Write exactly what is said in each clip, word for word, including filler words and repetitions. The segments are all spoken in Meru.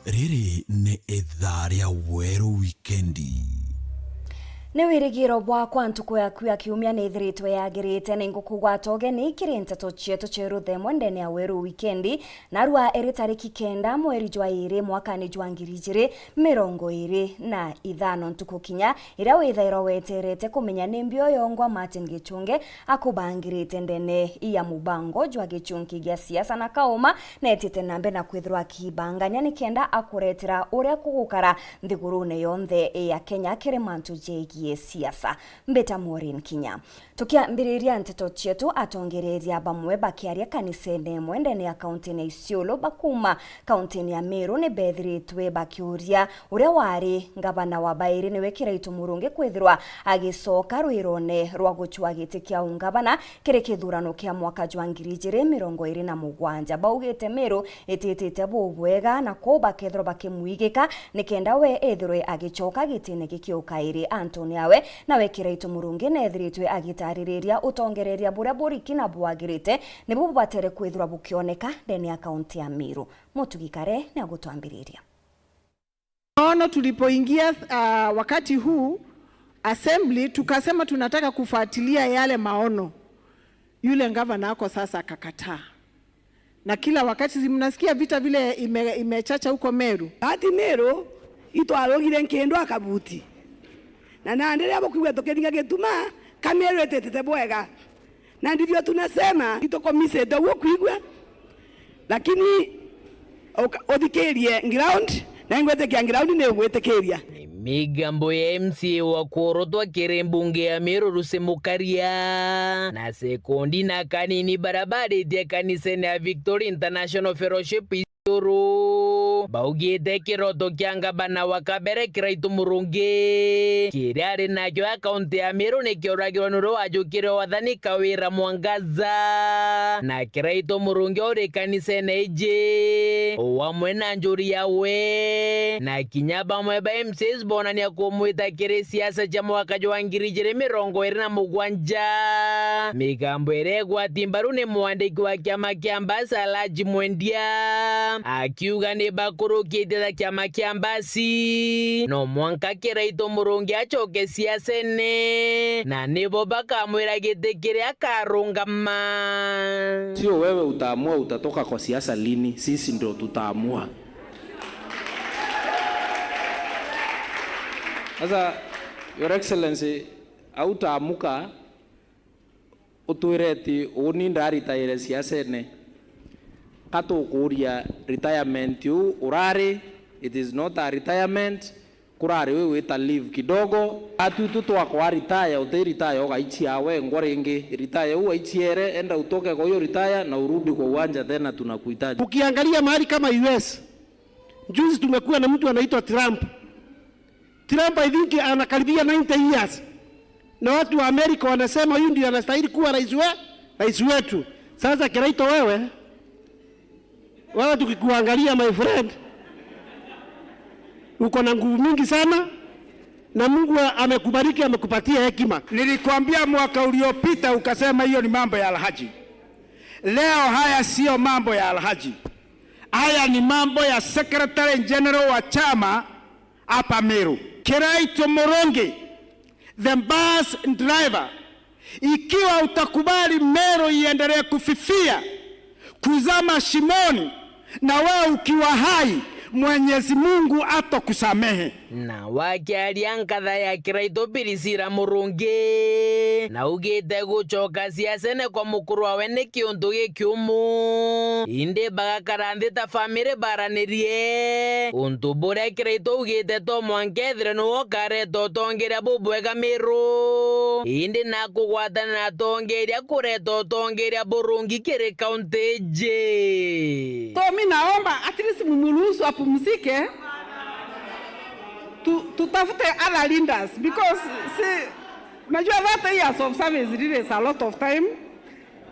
Riri ni ithaa ria Weru Wikendi. Ni wirigiro bwakwa ntuku yaku ya kiumia ni ithiritwe yagirite, ni ngukugwata ugeni kiri nteto cietu cia ruthemwe ndene ya Weru Wikendi, narua iri tariki kenda mweri jwa iri mwakani jwa ngiri ijiri mirongo iri na ithano, ntuku kinya iria withairwa weterete kumenya ni mbio yongwa Martin Gichunge akubangirite ndene ya mubango jwa gichunki gia siasa na kauma netite na mbere na kwithirwa akibangania nikenda akuretera uria kugukara nthigurune yonthe ya Kenya kiri mantu jegie siasa. Mbita Maureen Kinya. Tukiambiriria nteto cietu, atongereria bamwe bakiaria kanisene imwe ndene ya kaunti ya Isiolo bakuma kaunti ya Meru ni bethiritwe bakiuria uria wari ngavana wa bairi niwe Kiraitu Murungi kwithirwa agicoka rwirone rwa gucua giti kia ungavana kiri kithurano kia mwaka jwa ngiri ijiri mirongo iri na mugwanja. Baugite Meru ititite bubwega na kou bakethirwa bakimwigika nikenda we ethirwe agicoka gitine giki o kairi. Antoni awe nawe Kiraitu Murungi neethiritwe agitaririria utongereria buria buriki na bwagirite nibu bubatere kwithirwa bukioneka ndene ya kaunti ya Meru. Mutugi Kare ni agutwambiriria. Maono tulipoingia, ah, wakati huu assembly, tukasema tunataka kufuatilia yale maono. Yule gavana ako sasa akakataa. Na kila wakati, si mnasikia vita vile ime-, imechacha huko Meru? Ati Meru, itwarugire nkindu akabuti. Na nandi riria bukwigua tukiringa gituma, ka Meru ititite bwega. Na ndivyo tunasema, itukumisite uguo kwigua. Lakini uka-, uthikirie ground, na ingwitikia ground ni ugwitikiria. Ni migambo ya M C A wa kuorotwa kiri mbunge ya Meru Lucy Mukaria, na sekondi na kanini baria baritie kanisene ya Victory International Fellowship Isiolo. Baugite kiroto kia ngavana wa kabere Kiraitu Murungi kiria ari nakio a kaunti ya Meru ni kioragirwa ni uria wajukire wathani Kawira Mwangaza, na Kiraitu Murungi uri kanisene iji, o amwe na njuri yawe, na kinya bamwe ba M C As bonania kumwita kiri siasa cia mwaka jwa ngiri ijiri mirongo iri na mugwanja. Migambo iria igwati mbaru ni mwandiki wa kiama kia Mbasa Alhaji Mwendia, akiuga ni bakurukitie ta kiama kia Mbasi, no mwanka Kiraitu Murungi acoke siasene, na nibo bakamwira giti kiria akarungama. Sio wewe utaamua utatoka kwa siasa lini, sisi ndio tutaamua. Sasa, Your Excellency, hautaamuka utwire ati uni ndaritaire siasene. Ka tukuuria retirement uu urari, it is not a retirement, kurari wi wita leave kidogo. Atu itu twakwa retire, uti retire ugaichia wengwa ringi. Retire uu aichiere, enda utoke kwa hiyo retire na urudi kwa uwanja tena, tunakuhitaji. Ukiangalia mahali kama U S, juzi tumekuwa na mtu anaitwa Trump. Trump, I think, anakaribia ninety years. Na watu wa Amerika wanasema huyu ndiye anastahili kuwa rais we-, rais wetu. Sasa Kiraitu wewe, wewe tukikuangalia, my friend, uko na nguvu mingi sana, na Mungu amekubariki, amekupatia hekima. Nilikwambia mwaka uliopita ukasema hiyo ni mambo ya Alhaji. Leo haya sio mambo ya Alhaji. Haya ni mambo ya Secretary General wa chama hapa Meru. Kiraitu Murungi, the bus driver, ikiwa utakubali Meru iendelee kufifia, kuzama shimoni, na wewe ukiwa hai, Mwenyezi Mungu atakusamehe. Na wakiaria nkatha ya Kiraitu Pirisira Murungi, na ugite gucoka siasene kwa mukuru wawe ni kiuntu gikiumu. Indi bagakara nthi ta famiri baranirie untu buria Kiraitu ugite to mwanka ethire niwe ukareta utongeria bubwega Meru. Indi na kugwatana na atongeria kureta utongeria burungi kiri kaunti iji. So mi naomba at least mumruhusu apumzike. Tu-, tutafute other leaders because, si, unajua thirty years of service really is a lot of time.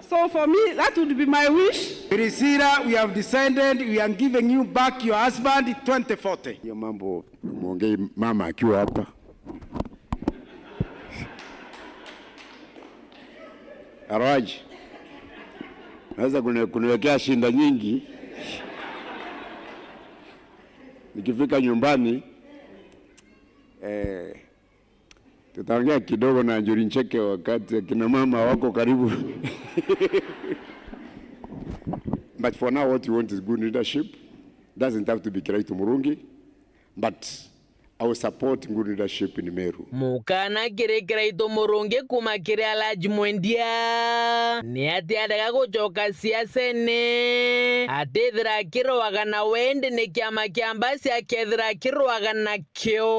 So for me, that would be my wish. Priscilla, we have decided we are giving you back your husband twenty forty. Hiyo mambo mwongei mama akiwa hapa. Alhaji, naweza kuni-, kuniwekea shinda nyingi. Nikifika nyumbani, eh, tutaongea kidogo na Njuri Ncheke wakati akina mama wako karibu. But for now, what we want is good leadership. Doesn't have to be Kiraitu Murungi, but I will support good leadership in Meru. Mukana kiri Kiraitu Murungi kuuma kiri Alhaji Mwendia, ni ati arega gucoka siasene, atithira akiroaga na wendi ni kiama kia Mbasi akethira akiroaga nakio.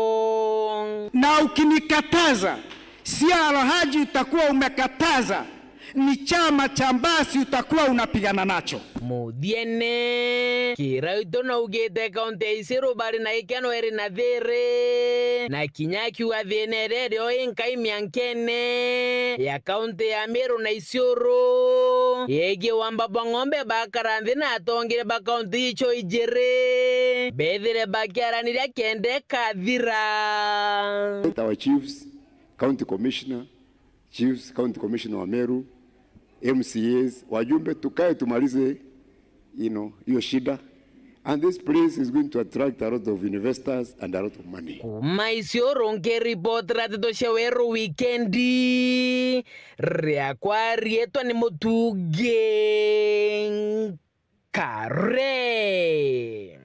Na ukinikataza, si Alhaji utakuwa umekataza, ni chama cha Mbasi utakuwa unapigana nacho. Muthiene, Kiraitu naugite kaunti ya Isiolo bari na ikeno iri na thiri, na kinya akiuga thina iria iri o inkai miankene ya kaunti ya Meru na Isiolo, yegii wamba bwa ng'ombe bakara nthi na atongeria ba kaunti icio ijiri bethire bakiaraniria kenda ikathira. Our chiefs, county commissioner, chiefs, county commissioner wa Meru, M C As, wajumbe, tukae tumalize, you know, hiyo shida. And this place is going to attract a lot of investors and a lot of money. Kuuma Isiolo nkiripotera nteto cia Weru Wikendi, riakwa riitwa ni Mutugi Nkare.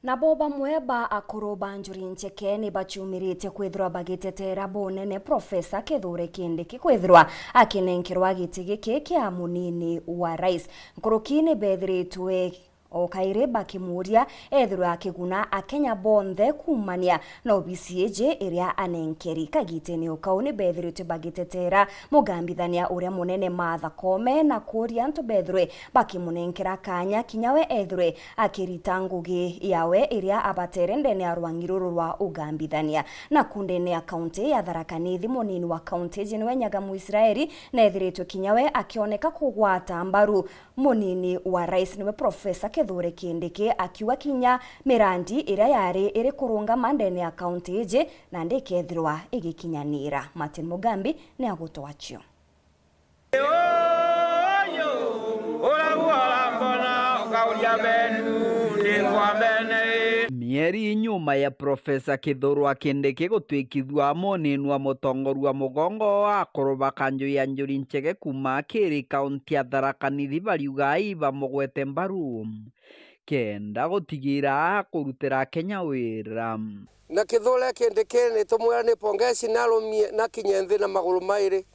Nabo bamwe ba akuru ba Njuri Ncheke ni baciumiritie kwithirwa bagiteteera bunene Profesa Kithure Kindiki kwithirwa akinenkerwa giti giki kia munini wa rais. Nkuruki ni bethiritwe o kairi bakimuuria ethirwe akiguna Akenya bonthe kuumania na obisi iji iria anenkeri. Kagitene o kau ni bethiritwe bagiteteera mugambithania uria munene Martha Koome na kuuria antu bethirwe bakimunenkera kaanya kinya we ethirwe akirita ngugi yawe iria abatere ndene ya rwangi ruru rwa ugambithania. Naku ndene ya kaunti ya Tharaka Nithi, munini wa kaunti iji niwe Nyaga Muisraeli, na ethiritwe kinya we akioneka kugwata mbaru munini wa rais niwe Profesa Kithure Kindiki, akiuga kinya mirandi iria yari iri kurungama ndene ya kaunti iji nandi ikethirwa igikinyanira. Martin Mugambi ni agutwacio. Mieri nyuma ya Profesa Kithure Kindiki gutwikithua munini wa mutongoria wa mugongo wa akuru ba kanju ya Njuri Ncheke kuuma kiri kaunti ya Tharaka Nithi, bariuga ibamugwete mbaru kenda gutigira kurutira Kenya wira. Na Kithure Kindiki nitumwira ni pongezi narumie na kinye nthi na maguru mairi.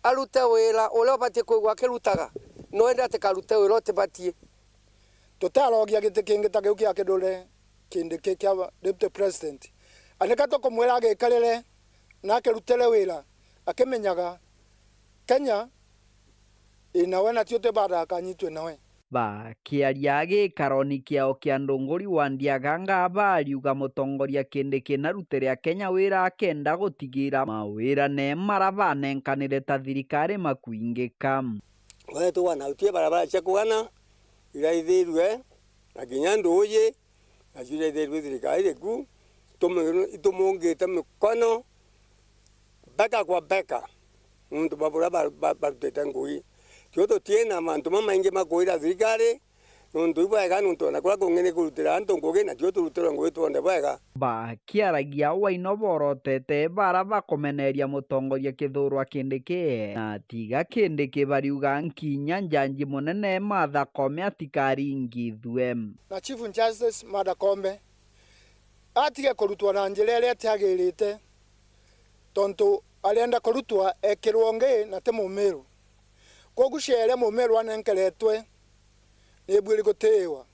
Arute wira uria ubatie kwigua akirutaga, no indi atikarute wira utibatie. Tutarogia giti kingi ta kiu kia Kithure Kindiki kia Deputy President. Anika tukumwira agikarire na akirutire wira akimenyaga Kenya inawe na tio tibada akanyitwe nawe. Bakiaria gikaroni kiao kia ndunguri wa Ndiaganga, bariuga mutongoria Kindiki narutire Akenya wira akenda gutigira mawira ne mara banenkanire ta thirikari makuingika. Wetu wana utie barabara cia kugana iraithirwe na kinya nduuji nacio iraithirwe thirikari riku itumungite mikono beka kwa beka, nontu bwa buria ba-, ba-, barutite ngugi. Tio tutie na mantu mamaingi ma kwira thirikari, nontu i bwega, nontu ona kuria kungi ni kurutira antu ngugi, na tio turutirwe ngugi twone bwega. Bakiaragia Waino borotete bara bakumeneria mutongoria Kithure Kindiki, na tiga Kindiki bariuga nkinya njanji munene Martha Koome atikaringithue. Na Chief Justice Martha Koome atige kurutwa na njira iria itiagirite, tontu arienda kurutwa ekirwe ungi na ti Mumiru. Kwogu ciira iria Mumiru anenkeretwe nibuiri gutiiwa.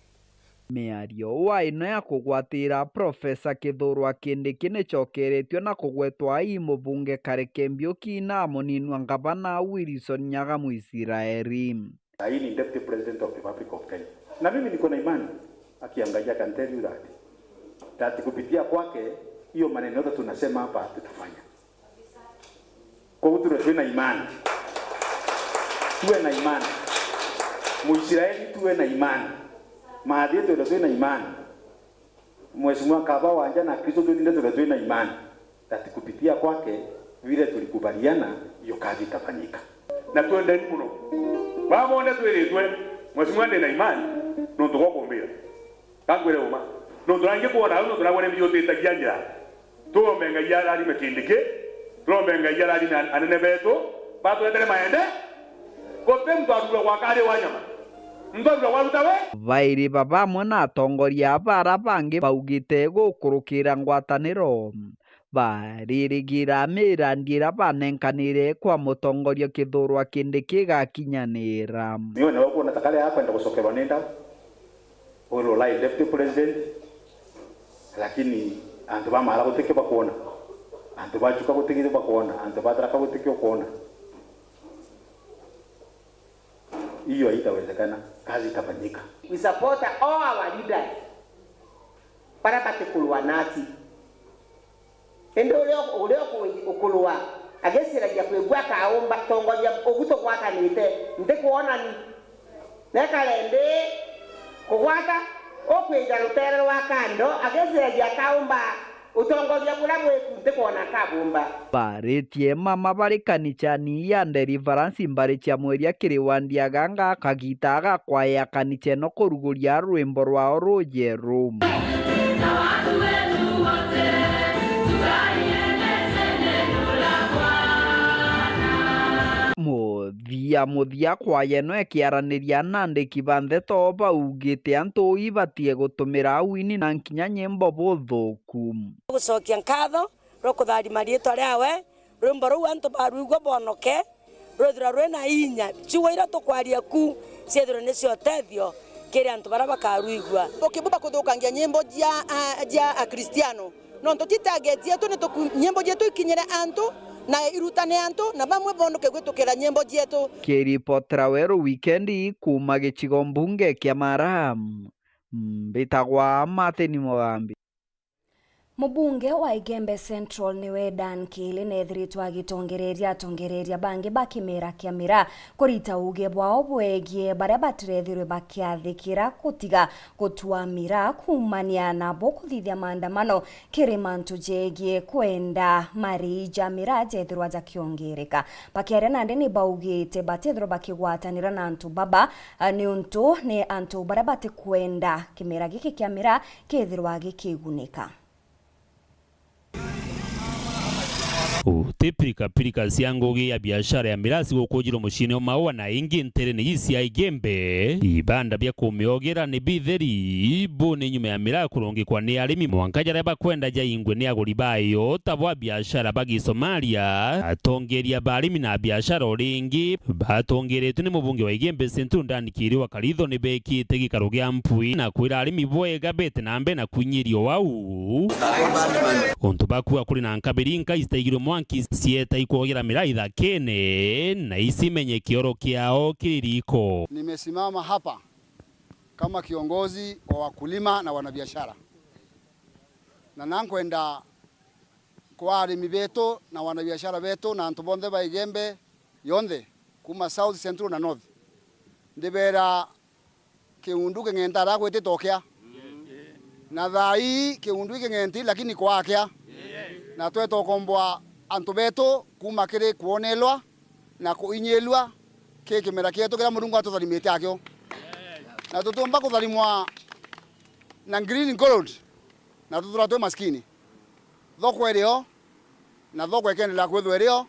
Miario wa ino ya kugwatira Profesa Kithure Kindiki nicokeretue na kugwetwa ii mubunge Kareke Mbiuki na muninwa ngavana Wilson Nyaga Muisiraeli. Sahi ni Deputy President of the Republic of Kenya. Na mimi niko na imani, haki ya Ngai, I can tell you that, that kupitia kwake, hiyo maneno yote tunasema hapa tutafanya. Kwa hiyo tuwe, tuwe na imani. Tuwe na imani. Muisraeli tuwe na imani. Maathi yetu ndio tuwe na imani. Mheshimiwa Kaba Wanja na Kristo twende tuwe, tuwe na imani that kupitia kwake vile tulikubaliana hiyo kazi itafanyika. Na twendeni muno. Baba, ona twiritwe, Mheshimiwa, ndi na imani, nontu gwa kumbira. Kankwire uma. Nontu rangi kwona au, nontu nagwe ni mbiutitagia njira. Turombe Ngai ararime Kindiki, turombe Ngai ararime anene betu, baturetere maende. Guti muntu aruragwa akari wa nyama. Muntu aruragwa aruta we. Bairi baba amwe na atongoria bara bangi baugite gukurukira ngwataniro, baririgira mirandi ira banenkanire kwa mutongoria Kithure Kindiki igakinyanira. Niwe nawe kwona ta kare akwenda gucokerwa ni ndau. Uri ulai deputy president, lakini antu ba Mara gutikio bakwona, antu ba Chuka gutikio bakwona, antu ba Tharaka gutikio ukwona. Hiyo haitawezekana, kazi itafanyika. We support all our leaders. Bara batikurwa nati. Indi uria, uria uku-, ukurwa agiciragia kwigua akaumba tongoria ugu tugwatanite, ntikwona ni. Nekare ndi kugwata, ukwija rutere rwa kando, agiciragia akaumba utongoria buria bwiku, ntikwona akabumba. Baritie mama bari kanicani ya Deliverance mbari cia Mweria kiri wandi aganga akagita agakwaya kanicha ino kuruguria rwimbo rwao rujeru. Muthia muthia, kwaya ino ikiaraniria na andiki ba ndeto baugite antu ibatie gutumira wini na nkinya nyimbo buthuku. Gucokia nkatho rwa kutharima riitwa riawe, rwimbo ruu antu barwigua bonoke, rwithirwa rwina inya. Ciugo iria tukwaria ku ciithirwe ni cia utethio kiri antu baria bakarwigua. Ukibuba kuthukangia nyimbo jia, a, jia Akristiano, nontu ti target yetu ni tuku-, nyimbo jietu ikinyire antu na irutane antu, na bamwe bonoke gwitukira nyimbo jietu. Kiripotera Weru Wikendi kuuma gicigo mbunge kia Mara, mbitagwa Martin Mugambi. Mubunge wa Igembe Central niwe Dan Kiili neethiritwe agitongereria atongereria bangi ba kimera kia miraa kurita uuge bwao bwegie baria batirethirwe bakiathikira gutiga gutua miraa kuumania nabo kuthithia maandamano kiri mantu jegie kwenda marii ja miraa jethirwa jakiongereka. Bakiaria nandi ni baugite batithirwa bakigwatanira na antu baba, a, niuntu ni antu baria batikwenda kimera giki kia miraa kethirwa gikigunika. Uti pirikapirika cia ngugi ya biashara ya miraa cigukujirwe muciine o Maua na ingi nterene iji cia Igembe. Ibanda bia kumiogera ni bitheri, bu ni nyuma ya miraa kurungikwa ni arimi mwanka jaria bakwenda jaingwe ni aguri bayo, ta bwa biashara ba Gisomalia. Atongeria ba arimi na biashara o ringi batongeretwe ni mubunge wa Igembe Central Dan Kiiri wa Karitho ni beekite gikaro gia mpwi na kwira arimi bwega bete na mbere na kwinyiria o au. Untu bakua kuri na nkabiri nka itaigirwe mwanki cieta ikwogira miraa ithakene na icimenye kioro kiao kiri riiko. Nimesimama hapa kama kiongozi wa wakulima na wanabiashara, na nankwenda kwa arimi betu na wanabiashara betu na antu bonthe ba Igembe yonthe, kuma South, Central na North. Ndibera kiundu king'enta aria gwitite ukia. Na thaa ii kiundu giking'enti, lakini kwakia. Na tweta ukomboa antu betu kuma kiri kwonelwa na kuinyilua ki kimera kietu kiria Murungu atutharimite akio. Na tutiumba kutharimwa na green gold na tutura twi maskini. Thoko irio, na thoko ikendelea kwithwa irio.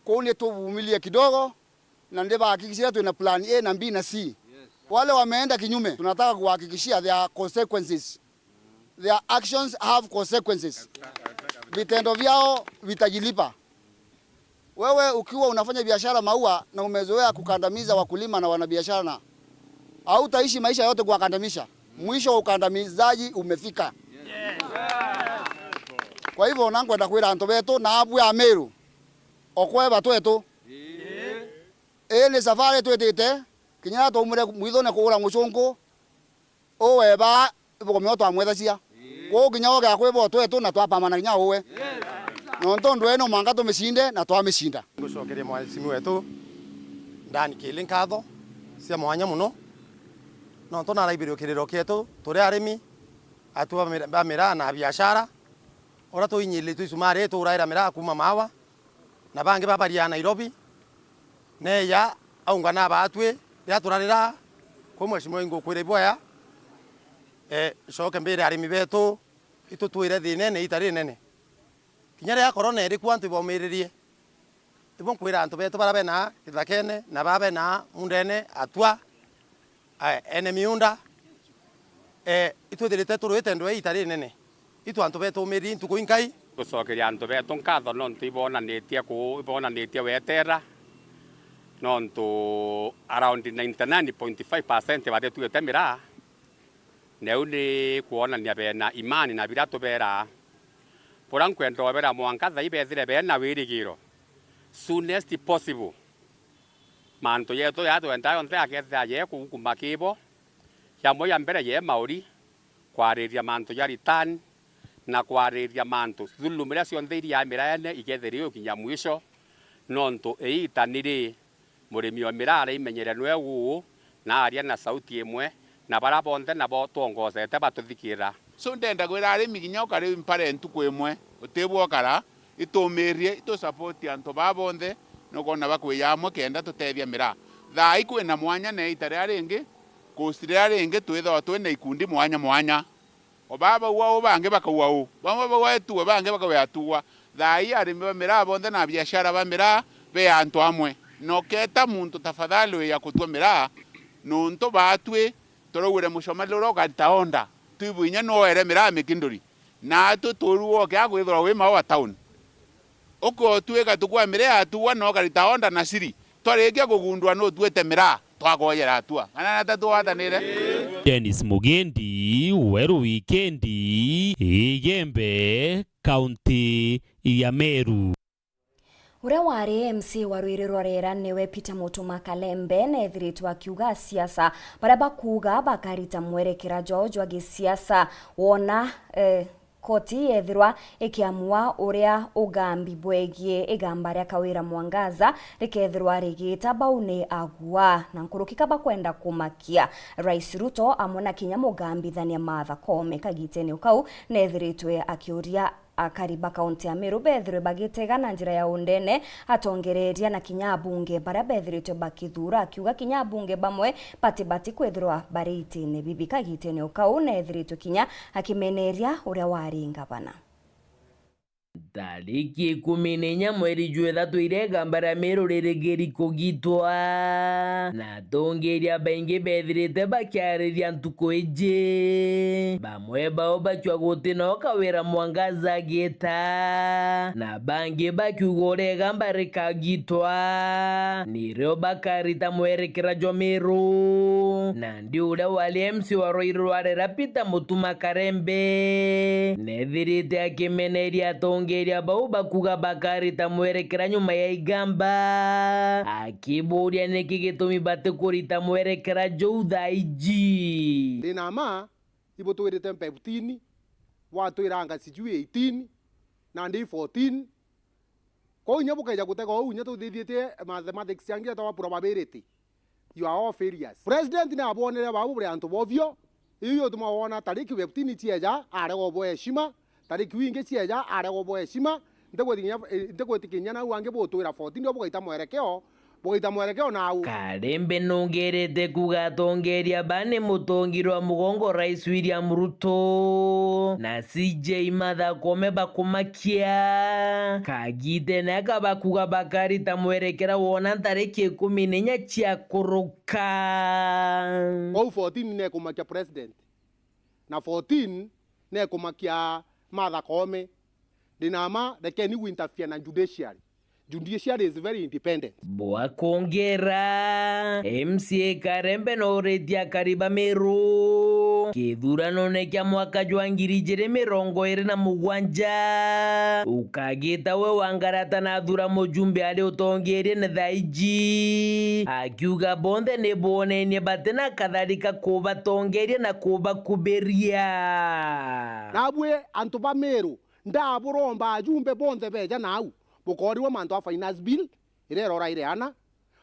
Kuu ni tuvumilie kidogo, na ndibahakikishia twina plan A na B na C. Wale wameenda kinyume, tunataka kuhakikishia there are consequences. Their actions have consequences. Vitendo vyao vitajilipa. Wewe ukiwa unafanya biashara Maua na umezoea kukandamiza wakulima na wanabiashara, na hautaishi maisha yote kuwakandamisha. Mwisho wa ukandamizaji umefika. Kwa hivyo, nankwenda kwira antu betu na abwe Ameru, okweba twetu. Ii ni safari twitite, kinya twaumire mwithone kugura mucunku, uweba ibukomeo twamwethacia. Kuu kinya oge akwiba utwetu na twapambana kinya uwe. Nontu ndwene mwanka tumicinde na twamicinda. Ngucokeria mwathimi wetu Dan Kiili nkatho cia mwanya muno, nontu naraibire ukiriro kietu turi arimi, atu ba mira-, ba miraa na biashara, uria tuinyiritwe icumari turaira miraa kuuma Maua, na bangi babaria Nairobi. Neeja aungana abaatwi riria turarira kwi Mheshimiwa Ingukwira Iboya, Eh, ncoke mbire arimi betu, itutwire thinene ita rinene. Kinya riria korona iri kuo antu ibomiririe. Ibo nkwira antu betu baria bena Kithakene na baria bena Mundene, atua, eh, ene miunda, eh, itwithirite turwite ndwee ita rinene. Itu antu betu umiri ntuku inkai? Gucokeria antu betu nkatho nontu ibonanitie ku-, ibonanitie wetera, nontu around ninety nine point five percent batituite miraa. Neu ni kwonania bena imani na biria tuberaa. Buria nkwenda ubera mwanka thaa ibethire bena wirigiro. Soonest possible. Mantu yetu ya twendaa yonthe akethira ye kugukuma kibo. Yamwe ya mbere ye mauri, kwariria mantu ja return, na kwariria mantu. Thulumu iria cionthe iria miraene ikethira iukinya mwisho, nontu iita niri Murimi o miraa araimenyere nwe uu, na aria na sauti imwe, na baria bonthe nabo twongosete batuthikira. So ndenda kwira arimi kinya ukari mpare ntuku imwe, utibwa ukara, itumirie, itu support antu baa bonthe, nukwona bakwija amwe kenda tutethia miraa. Thaa ii kwina mwanya na iita riria ringi, kusi riria ringi twithagwa twina ikundi mwanya mwanya. O baa bauga uu, bangi bakauga uu. Bamwe bauga etuwe, bangi bakauga etuwa. Thaa ii arimi ba miraa bonthe na biashara ba miraa be antu amwe. Na uketa muntu tafadhali wija kutua miraa, nontu baatwi turaugire mucomanire uria ukarita onda. Twibwinya nwoere miraa Mikinduri. Naatwi turuga ukia kwithirwa wi Maua town. Ukotwika tukua miraa yatuwa na ukarita onda na siri. Twarikia kugundua nutuite miraa, twakwoyera atua. Kana na tatugwatanire? Dennis Mugendi, Weru Wikendi, Igembe, kaunti ya Meru. Uria wari M C wa rwiri rwa Rera niwe Peter Mutuma Kalembe neethiritwe akiuga asiasa baria bakuuga bakarita mwerekera jwao jwa gisiasa wona, eh, koti yethirwa ikiamua uria ugambi bwegie igamba ria Kawira Mwangaza rikethirwa rigita bau ni agua na nkuruki ka bakwenda kumakia Rais Ruto amwe na kinya mugambithania Martha Koome. Kagitene o kau neethiritwe akiuria akari ba kaunti ya Meru beethirwe bagitega na njira ya undene atongereria na kinya abunge baria beethiritwe bakithuura, akiuga kinya abunge bamwe batibati kwithirwa bari itine bibi. Kagitene o kau neethiritwe kinya akimeneria uria wari ngavana. Tariki ikumi na inya mweri jwa ithatu iria igamba ria Meru ririgiri kugitwa, na atongeria baingi beethirite bakiariria ntuku iji. Bamwe bao bakiuga guti no Kawira Mwangaza agita, na bangi bakiuga uria igamba rikagitwa, nirio bakarita mwerekera jwa Meru. Nandi uria wari M C wa rwiri rwa Rera Peter Mutuma Karembe neethirite akimeneria atongeria bau bakuuga bakarita mwerekera nyuma ya igamba, akibuuria niki gitumi batikurita mwerekera juu thaa iji. Ndi na mma, ibutwirite fifteen, bwatwiranga sijui eighteen, nandi fourteen. Kwou inya bukeja gutega uu, inya tuthithietie mathematics yangi yetagwa probability. You are all failures. President ni abwonere bau buri antu bobio, iu yotuma wona tariki fifteen cieja, arega ubwa heshima, tariki iu ingi cieja, arega ubwa heshima, ntigwitikinya, eh, ntigwitikinya nau angi butwira fourteen, nio bugaita mwerekeo, bugaita mwerekeo nau. Karembe nongerete kuuga atongeria ba ni mutongi rwa mugongo Rais William Ruto, na C J Martha Koome bakumakia. Kagitene aka bakuuga bakarita mwerekera wona ntariki ikumi na inya cia kuruka. Kwou fourteen nekumakia president, na fourteen nekumakia Martha Koome. Ndi na mma, rekeni gwinterfere na judiciary. Judiciary is very independent. Bwakongera, M C A Karembe nooritie akari ba Meru kithuranone kia mwaka jwa ngiri ijiri mirongo iri na mugwanja ukagita we Wangarata na athura mujumbe ari utongeriene thaa iji, akiuga bonthe ni bonenie batina katharika kubatongeria na kubakubiria. Nabwi antu ba Meru, ndaburomba ajumbe bonthe beja nau, bukoorirua mantu a finance bill, iria iroraire ana,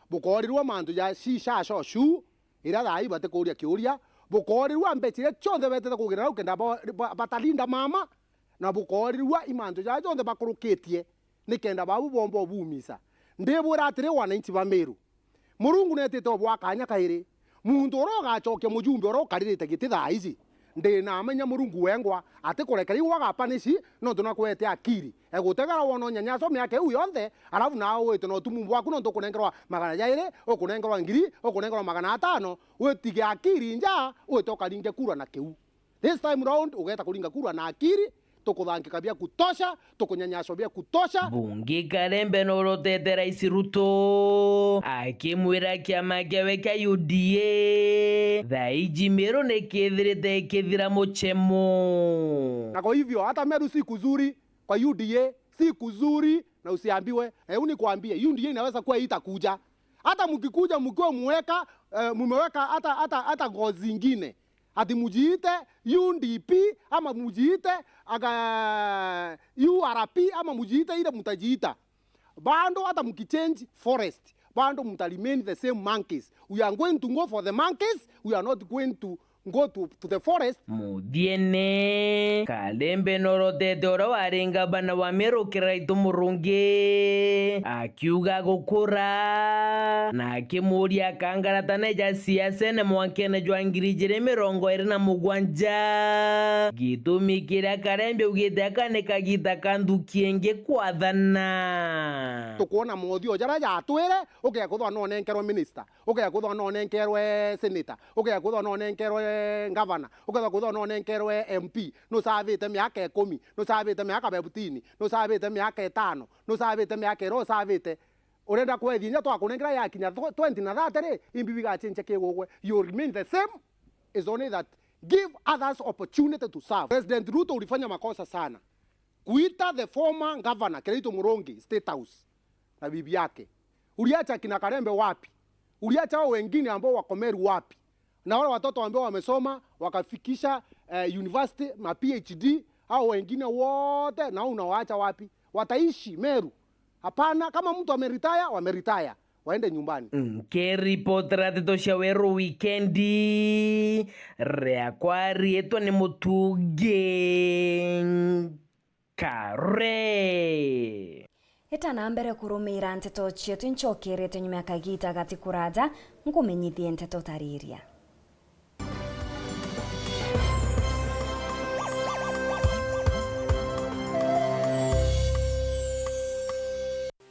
bukoorirua mantu ja shisha shoshu, iria thaa ii batikuuria kiuria, bukoorirua mbeca iria cionthe betete kugira nau kenda ba-, ba-, batalinda mama, na bukoorirua i mantu jaja jonthe bakurukitie, nikenda babu bomba ubumisa. Ndibwira atiri, wananchi ba Meru, Murungu neetite ubwa kanya kairi. Muntu uria ugacokia mujumbe uria ukaririte giti thaa iji, Ndi na menya Murungu wengwa, atikurekeria igwe agapanishi, nontu nakwete akiri. Egutegera wona unyanyaso miaka iu yonthe, alafu nawe wite na utumu bwaku, nontu ukunengerwa magana jairi, ukunengerwa ngiri, ukunengerwa magana atano, witige akiri nja, wite ukaringe kura na kiu. This time round, ugeta kuringa kura na akiri, tukuthangika bia kutosha, tukunyanyaswa bia kutosha. Bungi Karembe nurotete Rais Ruto, akimwira kiama kiawe kia U D A, thaa iji Meru nikithirite ikithira muchemo. Na kwa hivyo, hata Meru si kuzuri, kwa U D A si kuzuri, na usiambiwe. Na hebu nikwambie, U D A inaweza kuwa itakuja. Hata mkikuja mkiwa mweka, eh, mumeweka hata, hata, hata ngozi zingine. Ati mujiite U D P ama mujiite aga, U R P ama mujiite ile mutajiita. Bado hata mkichange forest, bado mta remain the same monkeys. We are going to go for the monkeys, we are not going to go to, to the forest. Muthiene, Karembe norotete uria wari ngavana wa Meru Kiraitu Murungi, akiuga gukura, na akimuria akangaratane ja siasene mwankene jwa ngiri ijiri mirongo iri na mugwanja. Gitumi kiria Karembe augite aka ni kagita ka nthuki ingi kwathana. Tukwona mothio jaria jatwire, ukea kwithwa nonenkerwe minister, ukea kwithwa nonenkerwe senator, ukea kwithwa nonenkerwe governor, ukethwa kwithwa nonenkerwe M P, nusavite miaka ikumi, nusavite miaka fifteen, nusavite miaka itano, nusavite miaka iria usavite. Urenda kwethia inya twakunengera yakinya tw-, twenty na thirty ri, imbi bigachenja kigugwe. You remain the same, is only that give others opportunity to serve. President Ruto, ulifanya makosa sana kuita the former governor Kiraitu Murungi State House na bibi yake. Uliacha kina Karembe wapi? Uliacha hao wengine ambao wako Meru wapi? Na wale watoto ambao wamesoma wakafikisha, eh, university, ma P H D, hao wengine wote na unawaacha wapi? Wataishi Meru? Hapana, kama mtu ameretire, wameretire. Waende nyumbani. Nkiripotera nteto cia Weru Wikendi, riakwa riitwa ni Mutungi Kare. Itana mbere kurumiira nteto cietu, incokerete nyuma ya kagiita gati kuraja, nkumenyithie nteto tariria.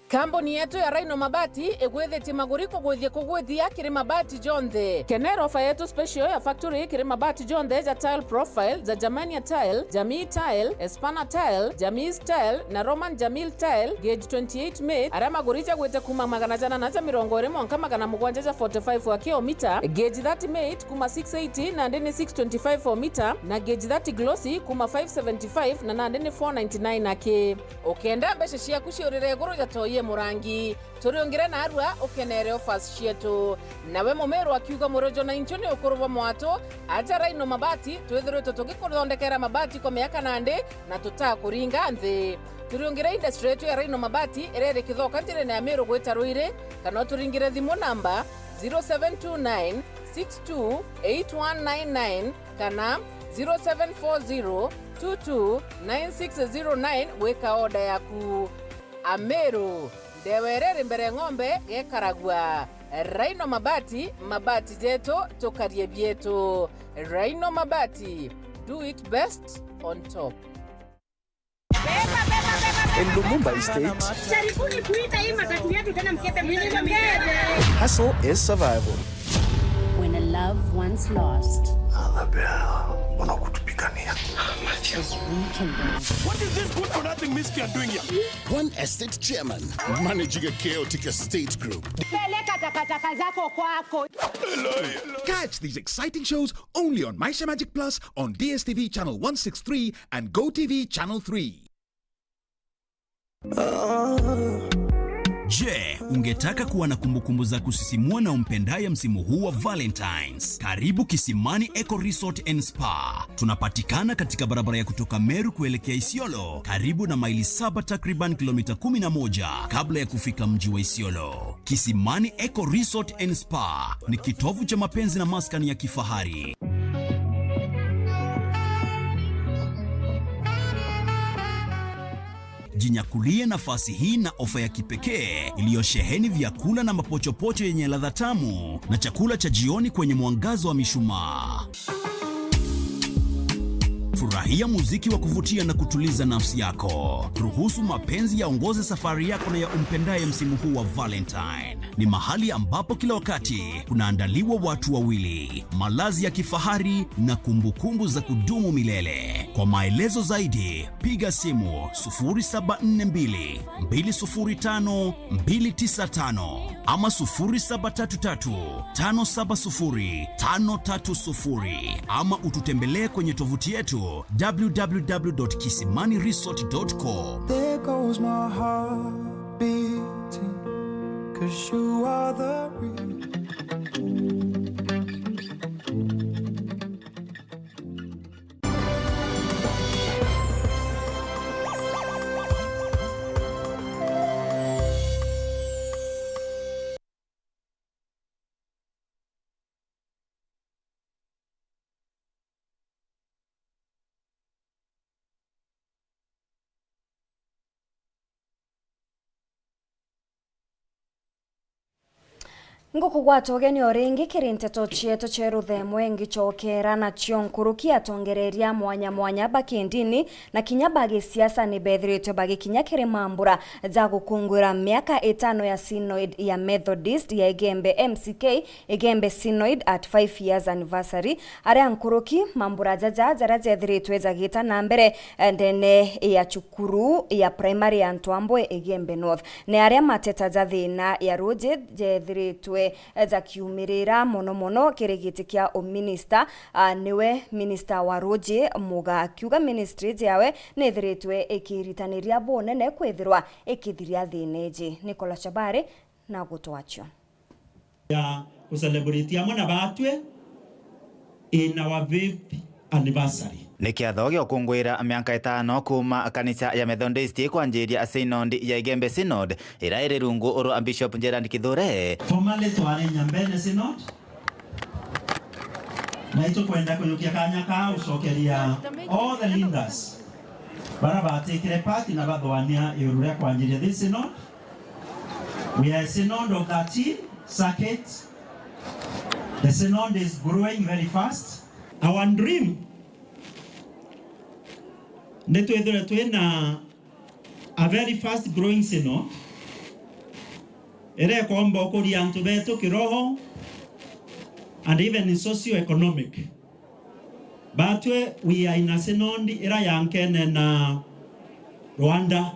Kambuni yetu ya Rhino Mabati igwithitie maguri kugwithia kugwithia kiri mabati jonthe. Kenera ofa yetu special ya factory kiri mabati jonthe ja tile profile, ja Germania tile, Jamii tile, Espana tile, Jamii tile na Roman Jamil tile, gauge twenty-eight mate, aria maguri jagwite kuuma magana janana ja mirongo iri mwanka magana mugwanja ja forty-five wa kilomita, gauge thirty mate kuuma six eighty nandi ni six twenty-five o mita, na gauge thirty glossy kuuma five seventy-five na nandi ni four ninety-nine aki. Ukenda mbeca ciaku ciurire iguru ja toi e murangi, turiungire narua ukenere offers cietu. Nawe mumiru akiuga murojo na inchu ni ukuru bwa mwatu, aja Rhino Mabati, twithiritwe tugikuthondekera mabati kwa miaka nandi na tutakuringa nthi. Turiungire industry yetu ya Rhino Mabati iria iri Kithoka njirene ya Miru gwita Ruiri, kana uturingire thimu namba zero seven two nine six two eight one nine nine kana zero seven four zero two two nine six zero nine gwika order yaku. Ameru, ndewa iria iri mbere ng'ombe gekaragua. Rhino Mabati, mabati jetu, tukarie bietu. Rhino Mabati, do it best on top. In Lumumba Estate, jaribuni kuita hii matatu yetu tena, mkebe mwenyewe mkebe. Hustle is survival. When a love once lost. Annabelle, mbona kutupigania? Is rekindled. What is this good for nothing miscreant doing here? One estate chairman managing a chaotic estate group. Peleka takataka zako kwako. Catch these exciting shows only on Maisha Magic Plus on D S T V channel one six three and Go T V channel three. Je, ungetaka kuwa na kumbukumbu za kusisimua na umpendaye msimu huu wa Valentine's? Karibu Kisimani Eco Resort and Spa. Tunapatikana katika barabara ya kutoka Meru kuelekea Isiolo, karibu na maili saba, takriban kilomita kumi na moja kabla ya kufika mji wa Isiolo. Kisimani Eco Resort and Spa ni kitovu cha mapenzi na maskani ya kifahari. Jinyakulie nafasi hii na ofa ya kipekee iliyosheheni vyakula na mapochopocho yenye ladha tamu na chakula cha jioni kwenye mwangazo wa mishumaa. Furahia muziki wa kuvutia na kutuliza nafsi yako. Ruhusu mapenzi yaongoze safari yako na ya umpendaye msimu huu wa Valentine. Ni mahali ambapo kila wakati kunaandaliwa watu wawili, malazi ya kifahari na kumbukumbu za kudumu milele. Kwa maelezo zaidi, piga simu sufuri saba nne mbili, mbili sufuri tano, mbili tisa tano ama sufuri saba tatu tatu, tano saba sufuri, tano tatu sufuri, ama ututembelee kwenye tovuti yetu w w w dot kisimani resort dot com. There goes my heart beating, 'cause you are the reason. Ngukugwata ugeni o ringi kiri nteto cietu cia ruthemwe, ngicokera nacio nkuruki. Atongereria mwanya mwanya ba kindini na kinya ba gisiasa ni bethiritwe bagikinya kiri mambura ja gukungwira miaka itano ya Synod ya Methodist ya Igembe M C K, Igembe Synod at five years anniversary. Aria nkuruki, mambura jaja jaria jethiritwe jagita na mbere, eh, ndene ya cukuru ya primary ya Ntwambwe Igembe North. Ni aria mateta ja thina ya ruji jethiritwe, eh, jakiumirira mono mono kiri giti kia uminista, ah, niwe minista wa ruji Muga, akiuga ministry yawe ni ithiritwe ikiritaniria bunene kwithirwa ikithiria thina iji. Nicola Chabari na gutwacio. Ya kucelebrate amwe na batwe in our fifth anniversary. Ni kiatho gia gukungwira miaka itano kuuma kanisa ya Methodist kwanjiria Synod ya Igembe Synod, iria iri rungu rwa Bishop Gerald Kithure. Formerly twari Nyambene Synod, na itukwenda kujukia kanya kaa gucokeria all the leaders bara batikire part na bathwania iguru ria kwanjiria this synod. We are a synod of thirteen circuits. The synod is growing very fast. Our dream ni twithire twina a very fast growing synod iria ikomba ukuria antu betu kiroho and even socio-economic. Batwe we are in a synod ira ya nkene na Rwanda.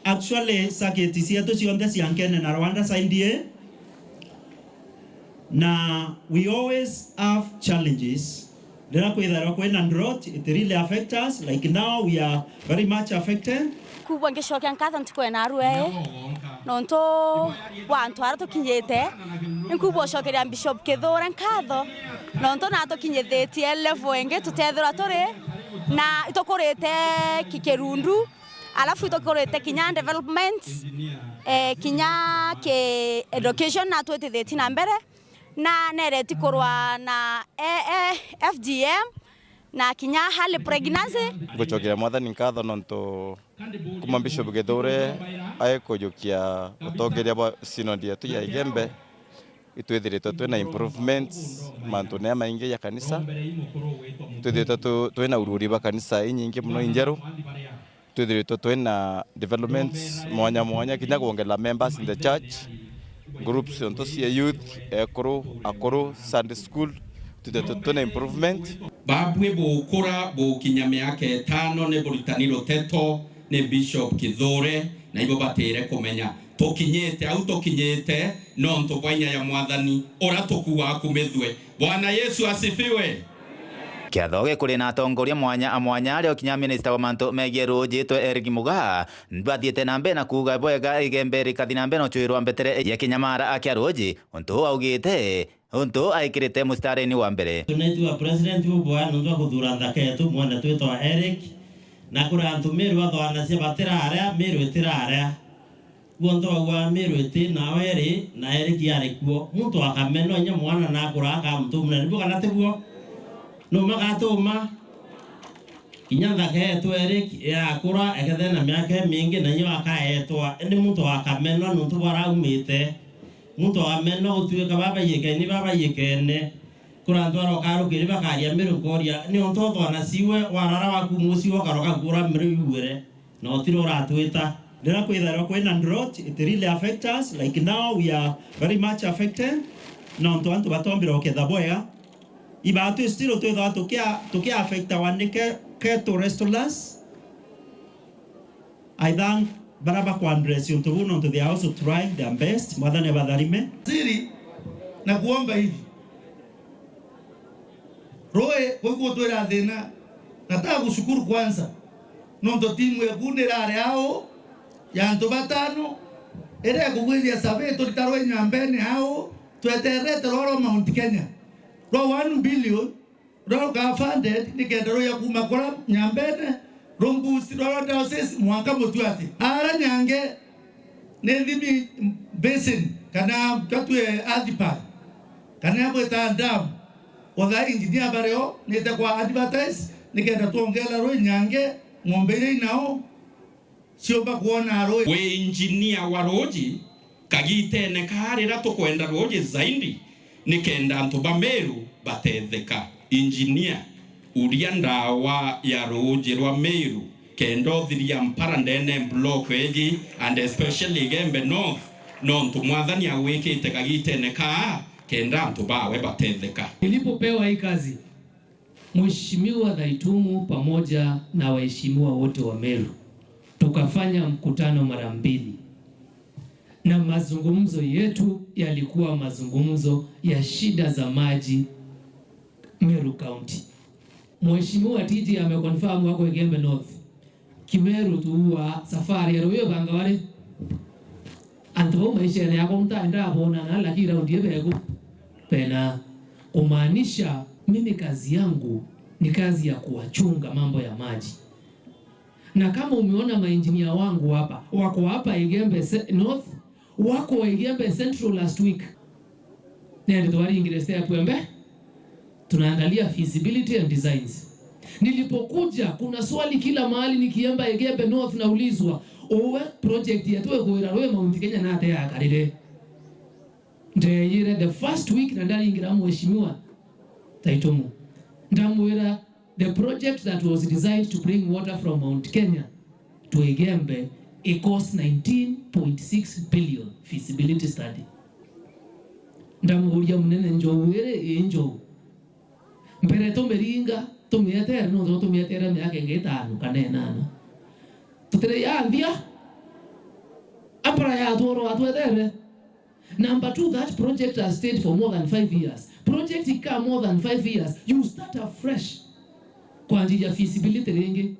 Actually, circuit cietu cionthe cia nkene na Rwanda side ii, na we always have challenges. Riria kwithagirwa kwina drought, it really affect us. Like now, we are very much affected. Kubwa ngicokia nkatho ntuku ya narua ii, nontu bwa antu aria tukinyite. Inkubwa ucokeria Bishop Kithure nkatho, nontu natukinyithitie level ingi tutethirwa turi, na itukurite ki-, kirundu, alafu itukurite kinya development, eh, kinya ki education natwitithitie na mbere, na nereti kurwa na, eh, eh, F G M na kinya early pregnancy. Ngucokeria Mwathani nkatho nontu kuma Bishop Kithure aikujukia utongeria bwa synod yetu ya Igembe, itwithiritwe twina improvements mantune jamaingi ja kanisa. Twithiritwe tu-, twina ururi bwa kanisa inyingi mono injeru. Twithiritwe twina developments mwanya mwanya, kinya kwongela members in the church, groups cionthe cia youth, ekuru, akuru, Sunday school, twithiritwe twina improvement. Babui bukura bukinya miaka itano ni buritani ruteto ni Bishop Kithure, na ibo batire kumenya tukinyite au tukinyite nontu bwa inya ya Mwathani uria tukuaga kumithwe. Bwana Yesu asifiwe. Kiatho gikuri na atongoria mwanya a mwanya, ario kinya minista wa mantu megie ruji twe Eric Mugaa, bathiite na mbere na kuuga bwega Igembe rikathi na mbere na ucwirwa mbetere ya kinyamara kia ruji, untu uu augite, untu aikirite mustarini wa mbere. Tunaitwa president ubwa nontu wa kuthura nthaka yetu, mwana twitwa Eric, na kuri antu Meru bathoanacia batiraria, Meru itiraria. Bonthe baugaa Meru iti nao eri, na Eric ari kuo. Muntu akameno inya mwana nakura akaa muntu munene. Nibwo kana tiguo? Numa gatuma? Kinya nthaka yetu Eric yakura, ekethira na miaka imingi, na nyo akaetwa. Indi muntu akamenwa nontu bwaraumite. Muntu akamenwa gutuika babaiyikeni, babaiyikene. Kura antu aroka rukiri bakaria Meru, nkoria, "Ni untu uthwana ciwe, warara waku muciwe ukaroka kura Meru igwire, na utiri uratwita?" Riria kwithairwa kwina drought, it really affect us. Like now, we are very much affected. Nontu antu batombire uketha bwega. Ibaatu still twithagwa tukia-, tukia affectawa ni ke-, cattle rustlers. I thank baria bakwa address untu buu, nontu they are also trying their best. Mwathani abatharime. Siri na kuomba hivi. Rui kwi gutwira thina, nataka kushukuru kwanza, nontu timu yaku ndirari au ya antu batano, iria ikugwithia survey turita rwi Nyambene au, tweterete rwa rwa Mount Kenya, rwa one billion, ruria rukaa funded nikenda ruya kuuma kura Nyambene, rumboost rwa rwa diocese mwanka Mutuati. Ara nyange ni Nthimi Basin, kana twatue earth pad, kana ya gwita dam. Otha engineer bario, nite kwa advertise, nikenda twongera rwi nyange, ng'ombe iria inao, ciumba kwona rui. Wi engineer wa ruuji, kagitene kaa riria tukwenda ruuji zaidi, nikenda antu ba Meru batetheka. Engineer, uria ndawa ya ruuji rwa Meru, kenda uthiria mpara ndene block iji, and especially Igembe North, nontu Mwathani agwikite kagitene kaa, kenda antu bawe batetheka. Nilipopewa hii kazi, Mheshimiwa Thaitumu pamoja na waheshimiwa wote wa Meru, tukafanya mkutano mara mbili, na mazungumzo yetu yalikuwa mazungumzo ya shida za maji Meru County. Mheshimiwa T J ameconfirm wako Igembe North. Kimeru tuua safari ya ruyo banga wari. Antu bau maishene yako mtaenda bonana, lakini raundi ebe ego pena. Kumaanisha, mimi kazi yangu ni kazi ya kuwachunga mambo ya maji. Na kama umeona maengineer wangu hapa, wako hapa Igembe Se-, North, wako wa Igembe Central last week. Nende twaringire step ya mbere. Tunaangalia feasibility and designs. Nilipokuja, kuna swali kila mahali nikienda Igembe North naulizwa, "Uwe project yetu ikwira rwi Mount Kenya na ate yakarire?" Ndeyire the first week na ndaringira mheshimiwa Taitumu. Ndamwira, the project that was designed to bring water from Mount Kenya to Igembe, it cost nineteen point six billion feasibility study. Ndamuuria, "Munene, njou iri ii njou?" Mbere tumiringa, tumietere, nontu tumietere miaka ingi itano kana inana. Tutire ya nthia, apara ya tworo atwetere. Number two, that project has stayed for more than five years. Project ikaa more than five years, you start afresh. Kwanjia feasibility ringi.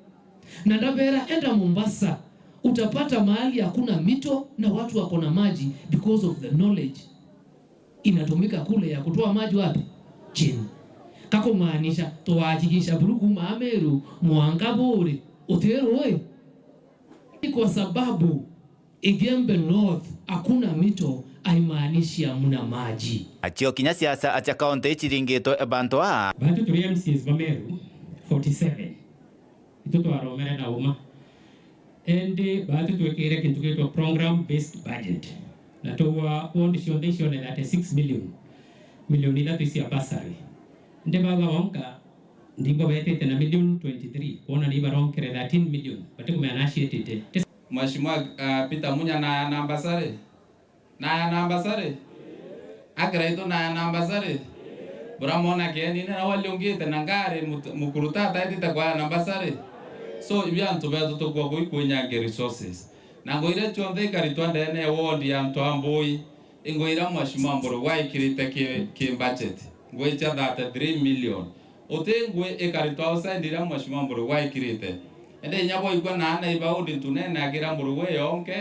Na ndabera, enda Mombasa, utapata mahali hakuna mito na watu wako na maji because of the knowledge inatumika kule ya kutoa maji wapi? Chini. Kakumaanisha, twahakikisha buru kuuma Ameru mwanka Buri uti rui. Ni kwa sababu Igembe North hakuna mito, haimaanishi hamna maji. Achio kinya siasa acha kaunti ichiringitwe bantu aa. Batu turi M C As ba Meru forty-seven. Itu twaromere na uma. Indi batu twikire kintu gitwa program based budget. Na tugwa ward cionthe icione thirty-six million. Milioni ithatu cia bursary. Indi baba wonka, ndingwa betite na million twenty-three. Kwona ni baronkere thirteen million. Batikumenya na cietite. Mheshimiwa, uh, Peter Munya na namba sare. Naya namba sare? Akira itu naya namba sare? Buramwona kienine na waliungite na ngari mut-, mukuru tata etite kwaya namba sare? So, ibi antu betu tukua kui kwinyangia resources. Na ngo iria cionthe ikaritwa ndene ya ward ya antu a Mbui, ingo iria Mheshimiwa Mburu waikirite ki, ki budget. Ngo icia thirty-three million. Uti ngui ikaritwa outside iria Mheshimiwa Mburu waikirite. Ende inya boikwa na ana iba ward ntunene akira Mburu we yonke,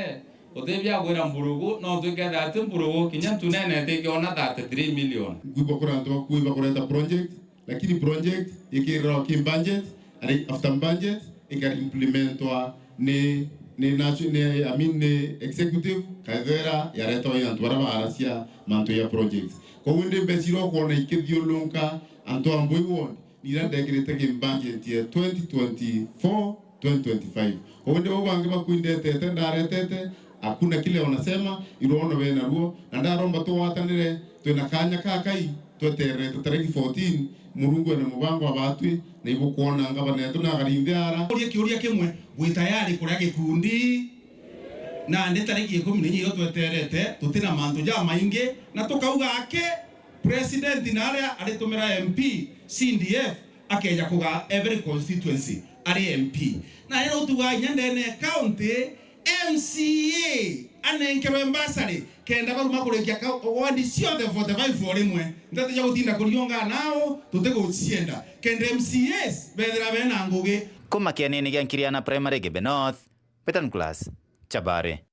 Utibia gwira mburugu, no twikethira ati mburugu, kinya ntunene itikiona thirty-three million. Ngui bakura antu bakui bakureta project, lakini project ikirwa ki budget, ari after budget, ikarimplementwa ni, ni natu-, ni, I mean, ni executive, kathera yaretwa i antu bara baaracia mantu ya project. Koguo ndi mbecira ukwona ikithiurunka antu a Mbui ward, Nira ndekirite ki budget ya twenty twenty-four, twenty twenty-five. Ubundi bau bangi bakuindetete, ndaretete, hakuna kile wanasema, irono bena ruo, na ndaromba tugwatanire, twina kanya kakai, Twetererete tariki fourteen, Murungu ena mubango abatwi, na ibukwona ngavana yetu na akarinthe ara. Uria kiuria kimwe, wi tayari kuria gikundi? Nandi tariki ikumi na inya iyo tweterete, tutina mantu jamaingi, na tukauga aki, president na aria aritumira M P, C D F, akeja kuga every constituency ari M P. Na riria utugaa inya ndene ya county, M C A anenkerwe bursary kenda baruma kurikia ka-, ward cionthe forty-five o rimwe. Nteto cia gutinda kuriunga nao, tutigucienda. Kenda M C As bethira bena ngugi. Kuma kianini gia Nkiriana Primary Gebe North, Betan Class, Chabare.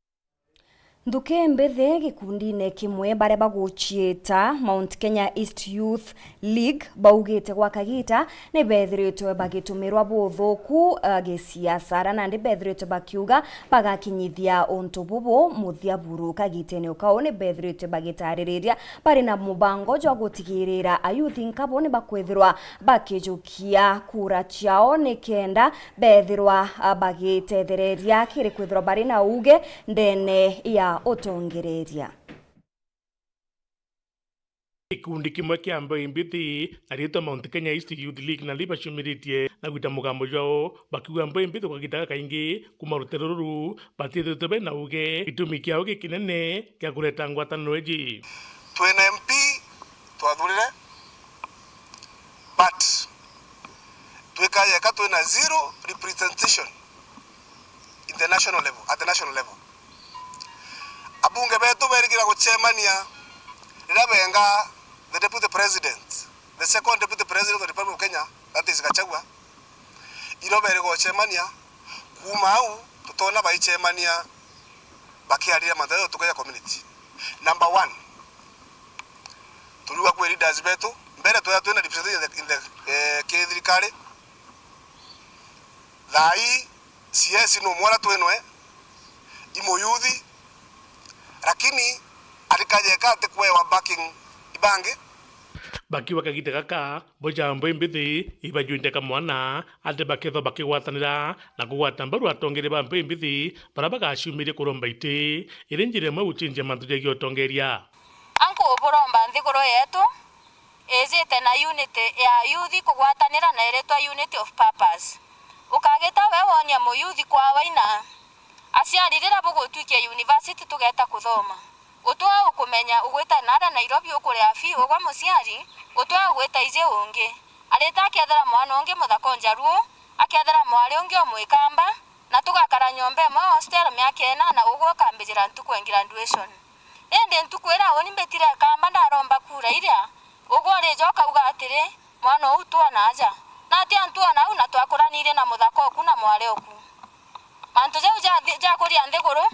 Nthuki mbithi gikundine kimwe baria baguciita Mount Kenya East Youth League baugite gwa kagiita ni beethiritwe bagitumirwa buthuku, uh, gisiasa, aria nandi beethiritwe bakiuga bagakinyithia untu bubu muthia buru. Kagitene o kau ni beethiritwe bagitaririria bari na mubango jwa gutigirira ayuthi nkabo ni bakwithirwa bakijukia kura ciao nikenda beethirwa, a, bagitethereria kiri kwithirwa bari na uuge ndene ya utongereria. Gikundi kimwe kia mbeui mbithi na riitwa Mount Kenya East Youth League nari baciumiritie na gwita mugambo jwao, bakiuga mbeui mbithi kwa kagiita gakaingi kuma rutere ruru batiithiritwe bena uuge gitumi kiao gikinene kia kureta ngwataniro iji. Twina M P twathurire, but twikaja eka twina zero representation in the national level, at the national level. Abunge betu berigira gucemania riria benga the deputy president, the second deputy president of the Republic of Kenya, that is Gachagua. Iro beri gucemania, kuma au tutona baicemania bakiariria mantu jaria tukuja community. Number one, turiuga kwi leaders betu, mbere twea twina representation in the, in the, eh, ki thirikari. Thaa ii C S no mwara twinwe, i muyuthi, lakini arikaja eka atikwewa backing ibangi. Bakiuga kagita gaka, bo ja mbeui mbithi ibajuite kamwana, ati bakethwa bakigwatanira na kugwata mbaru atongeria ba mbeui mbithi baria bagaciumirie kuromba iti, iri njira imwe gucenjia mantu jegii utongeria. Anku buromba nthiguru yetu ijite na unity ya youth kugwatanira na iritwa unity of purpose. Ukagita we wonia muyuthi kwa waina, aciari riria bugutwikia university tugeta kuthoma, utwaa ukumenya ugwita nara Nairobi ukuria fee ugwa muciari, utwaa ugwita iji ungi. Arita akethira mwana ungi muthaka o Njaruo, akethira mwari ungi o Mwikamba, na tugakara nyomba imwe hostel miaka inana ugwe ukambijira ntuku ya graduation. Indi ntuku iria uni mbitire kamba ndaromba kura iria, ugwe urija ukauga atiri, "Mwana uu twona aja." Na atia ntwona au na twakuranirie na muthaka oku na mwari oku. Mantu jau ja thi-, ja kuria nthiguru,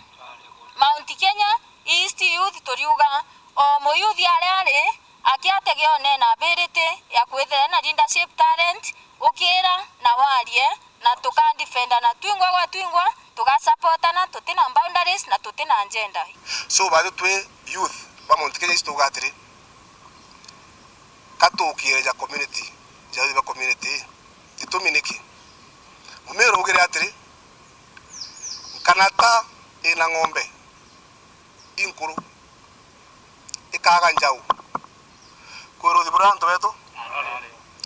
Mount Kenya East Youth turiuga, o muyuthi aria ari, akiategeone na ability ya kwithira na leadership talent, ukira na warie, na tukadefendana twingwa gwa twingwa, tugasupportana, tutina boundaries na tutina gender. So, bathu twi youth ba Mount Kenya East tuga atiri, ka tukire ja community, ja youth ba community, gitumi niki? Mumero ugire atiri, nkanata ina ng'ombe inkuru, ikaga njau. Kwi urithi buria antu betu?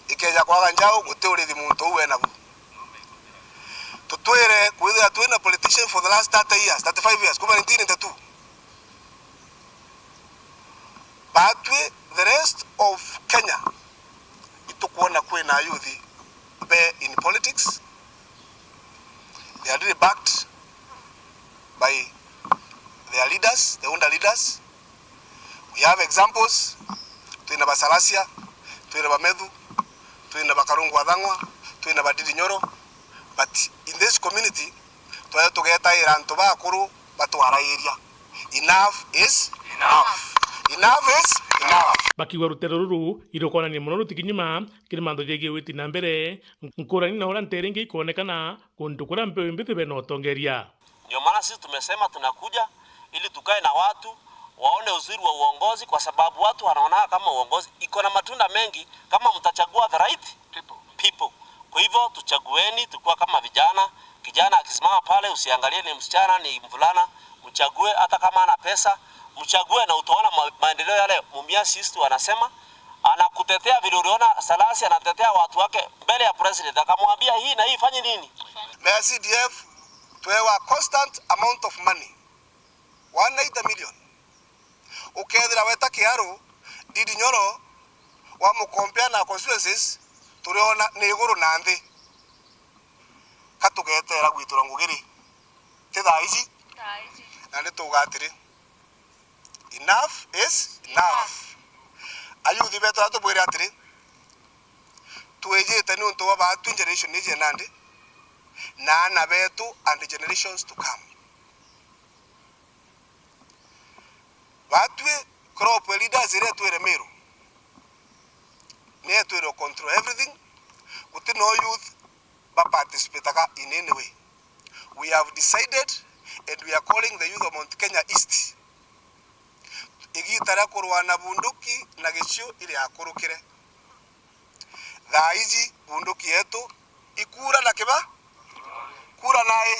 Ikeja kwaga njau, guti urithi muntu uu enabu. Tutwire kwithira twina politician for the last thirty years, thirty-five years, kuma nineteen ninety-two. Batwi, the rest of Kenya, itukwona kwina ayuthi be in politics. They are really backed by their leaders, the older leaders. We have examples. Twina Basalasia, twina Bamethu, twina Bakarungu Athang'wa, twina Badidi Nyoro. But in this community, twaya tugetaira antu bakuru batwarairia. Enough is enough. Enough is enough. Bakiuga rutere ruru irukwonania mono rutikinyuma kiri mantu jegii witi na mbere, nkurani na uria ntere ingi ikwonekana kuntu kuria mbeui mbithi bena utongeria. Ndio maana sisi tumesema tunakuja ili tukae na watu waone uzuri wa uongozi, kwa sababu watu wanaona kama uongozi iko na matunda mengi kama mtachagua the right people. Kwa hivyo tuchagueni tukiwa kama vijana. Kijana akisimama pale, usiangalie ni msichana, ni mvulana, mchague hata kama ana pesa, mchague na utaona ma-, maendeleo yale Mumias East wanasema. Anakutetea vile uliona Salasi anatetea watu wake mbele ya president, akamwambia hii na hii, fanye nini? Na ya C D F, twewa constant amount of money, one eighty million. Ukethira weta Kiaru, Ndindi Nyoro, wamukompea na constituencies, turiona ni iguru na nthi. Ka tugetera gwitira ngugi ri? Ti thaa ici? Thaa ici. Na ni tuuga atiri, enough is enough. Ayuthi betu, atubwire atiri, twijite niuntu bwa baatu generation iji ya nandi, na aana betu and generations to come. Batwi crop leaders iria itwire Meru, ni itwire control everything. Guti no youth ba participataga in any way. We have decided and we are calling the youth of Mount Kenya East. Igita ria kurwa na bunduki na gicio iri akurukire. Thaa iji bunduki yetu ikura na kiba, kura nae.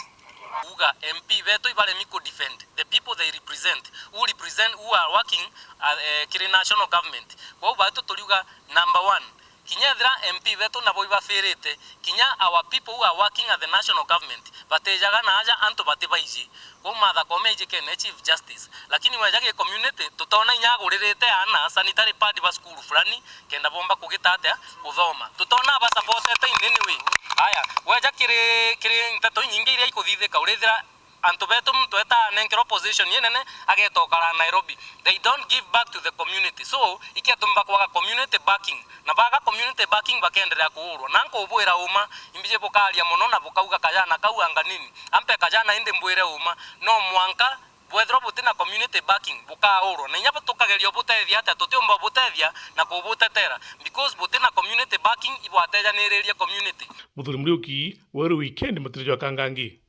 Kuuga M P betu ibaremi ku defend the people they represent, who represent, who are working, uh, eh, kiri national government. Kwou baitu turiuga number one, kinya ethira M P betu nabo ibafirite, kinya our people who are working at the national government batijaga na aja antu batibaiji. Kwou Martha Koome aijikene Chief Justice. Lakini weja gi community, tutona inya aguririte aana sanitary pad ba cukuru fulani, kenda bomba kugita atia? Kuthoma. Tutona aba supportete in any way. Aya, weja kiri, kiri nteto inyingi iria ikuthithika, urithira antu betu muntu eta anenkerwa position inene, ageta ukara Nairobi. They don't give back to the community. So, ikiatumba kwaga community backing. Na baga community backing, bakenderea kuurwa. Na nkubwira uma, imbiji bukaria mono na bukauga kajana kau anga nini. Ampe kajana indi mbwire uma. No mwanka bwethirwa buti na community backing, bukaurwa. Na inya bu-, tukageria ubutethia atia, tutiumba ubutethia na kubutetera, because buti na community backing, ibwatejaniririe community. Muthuri Muriuki, Weru Weekend, Mutiri jwa Kangangi.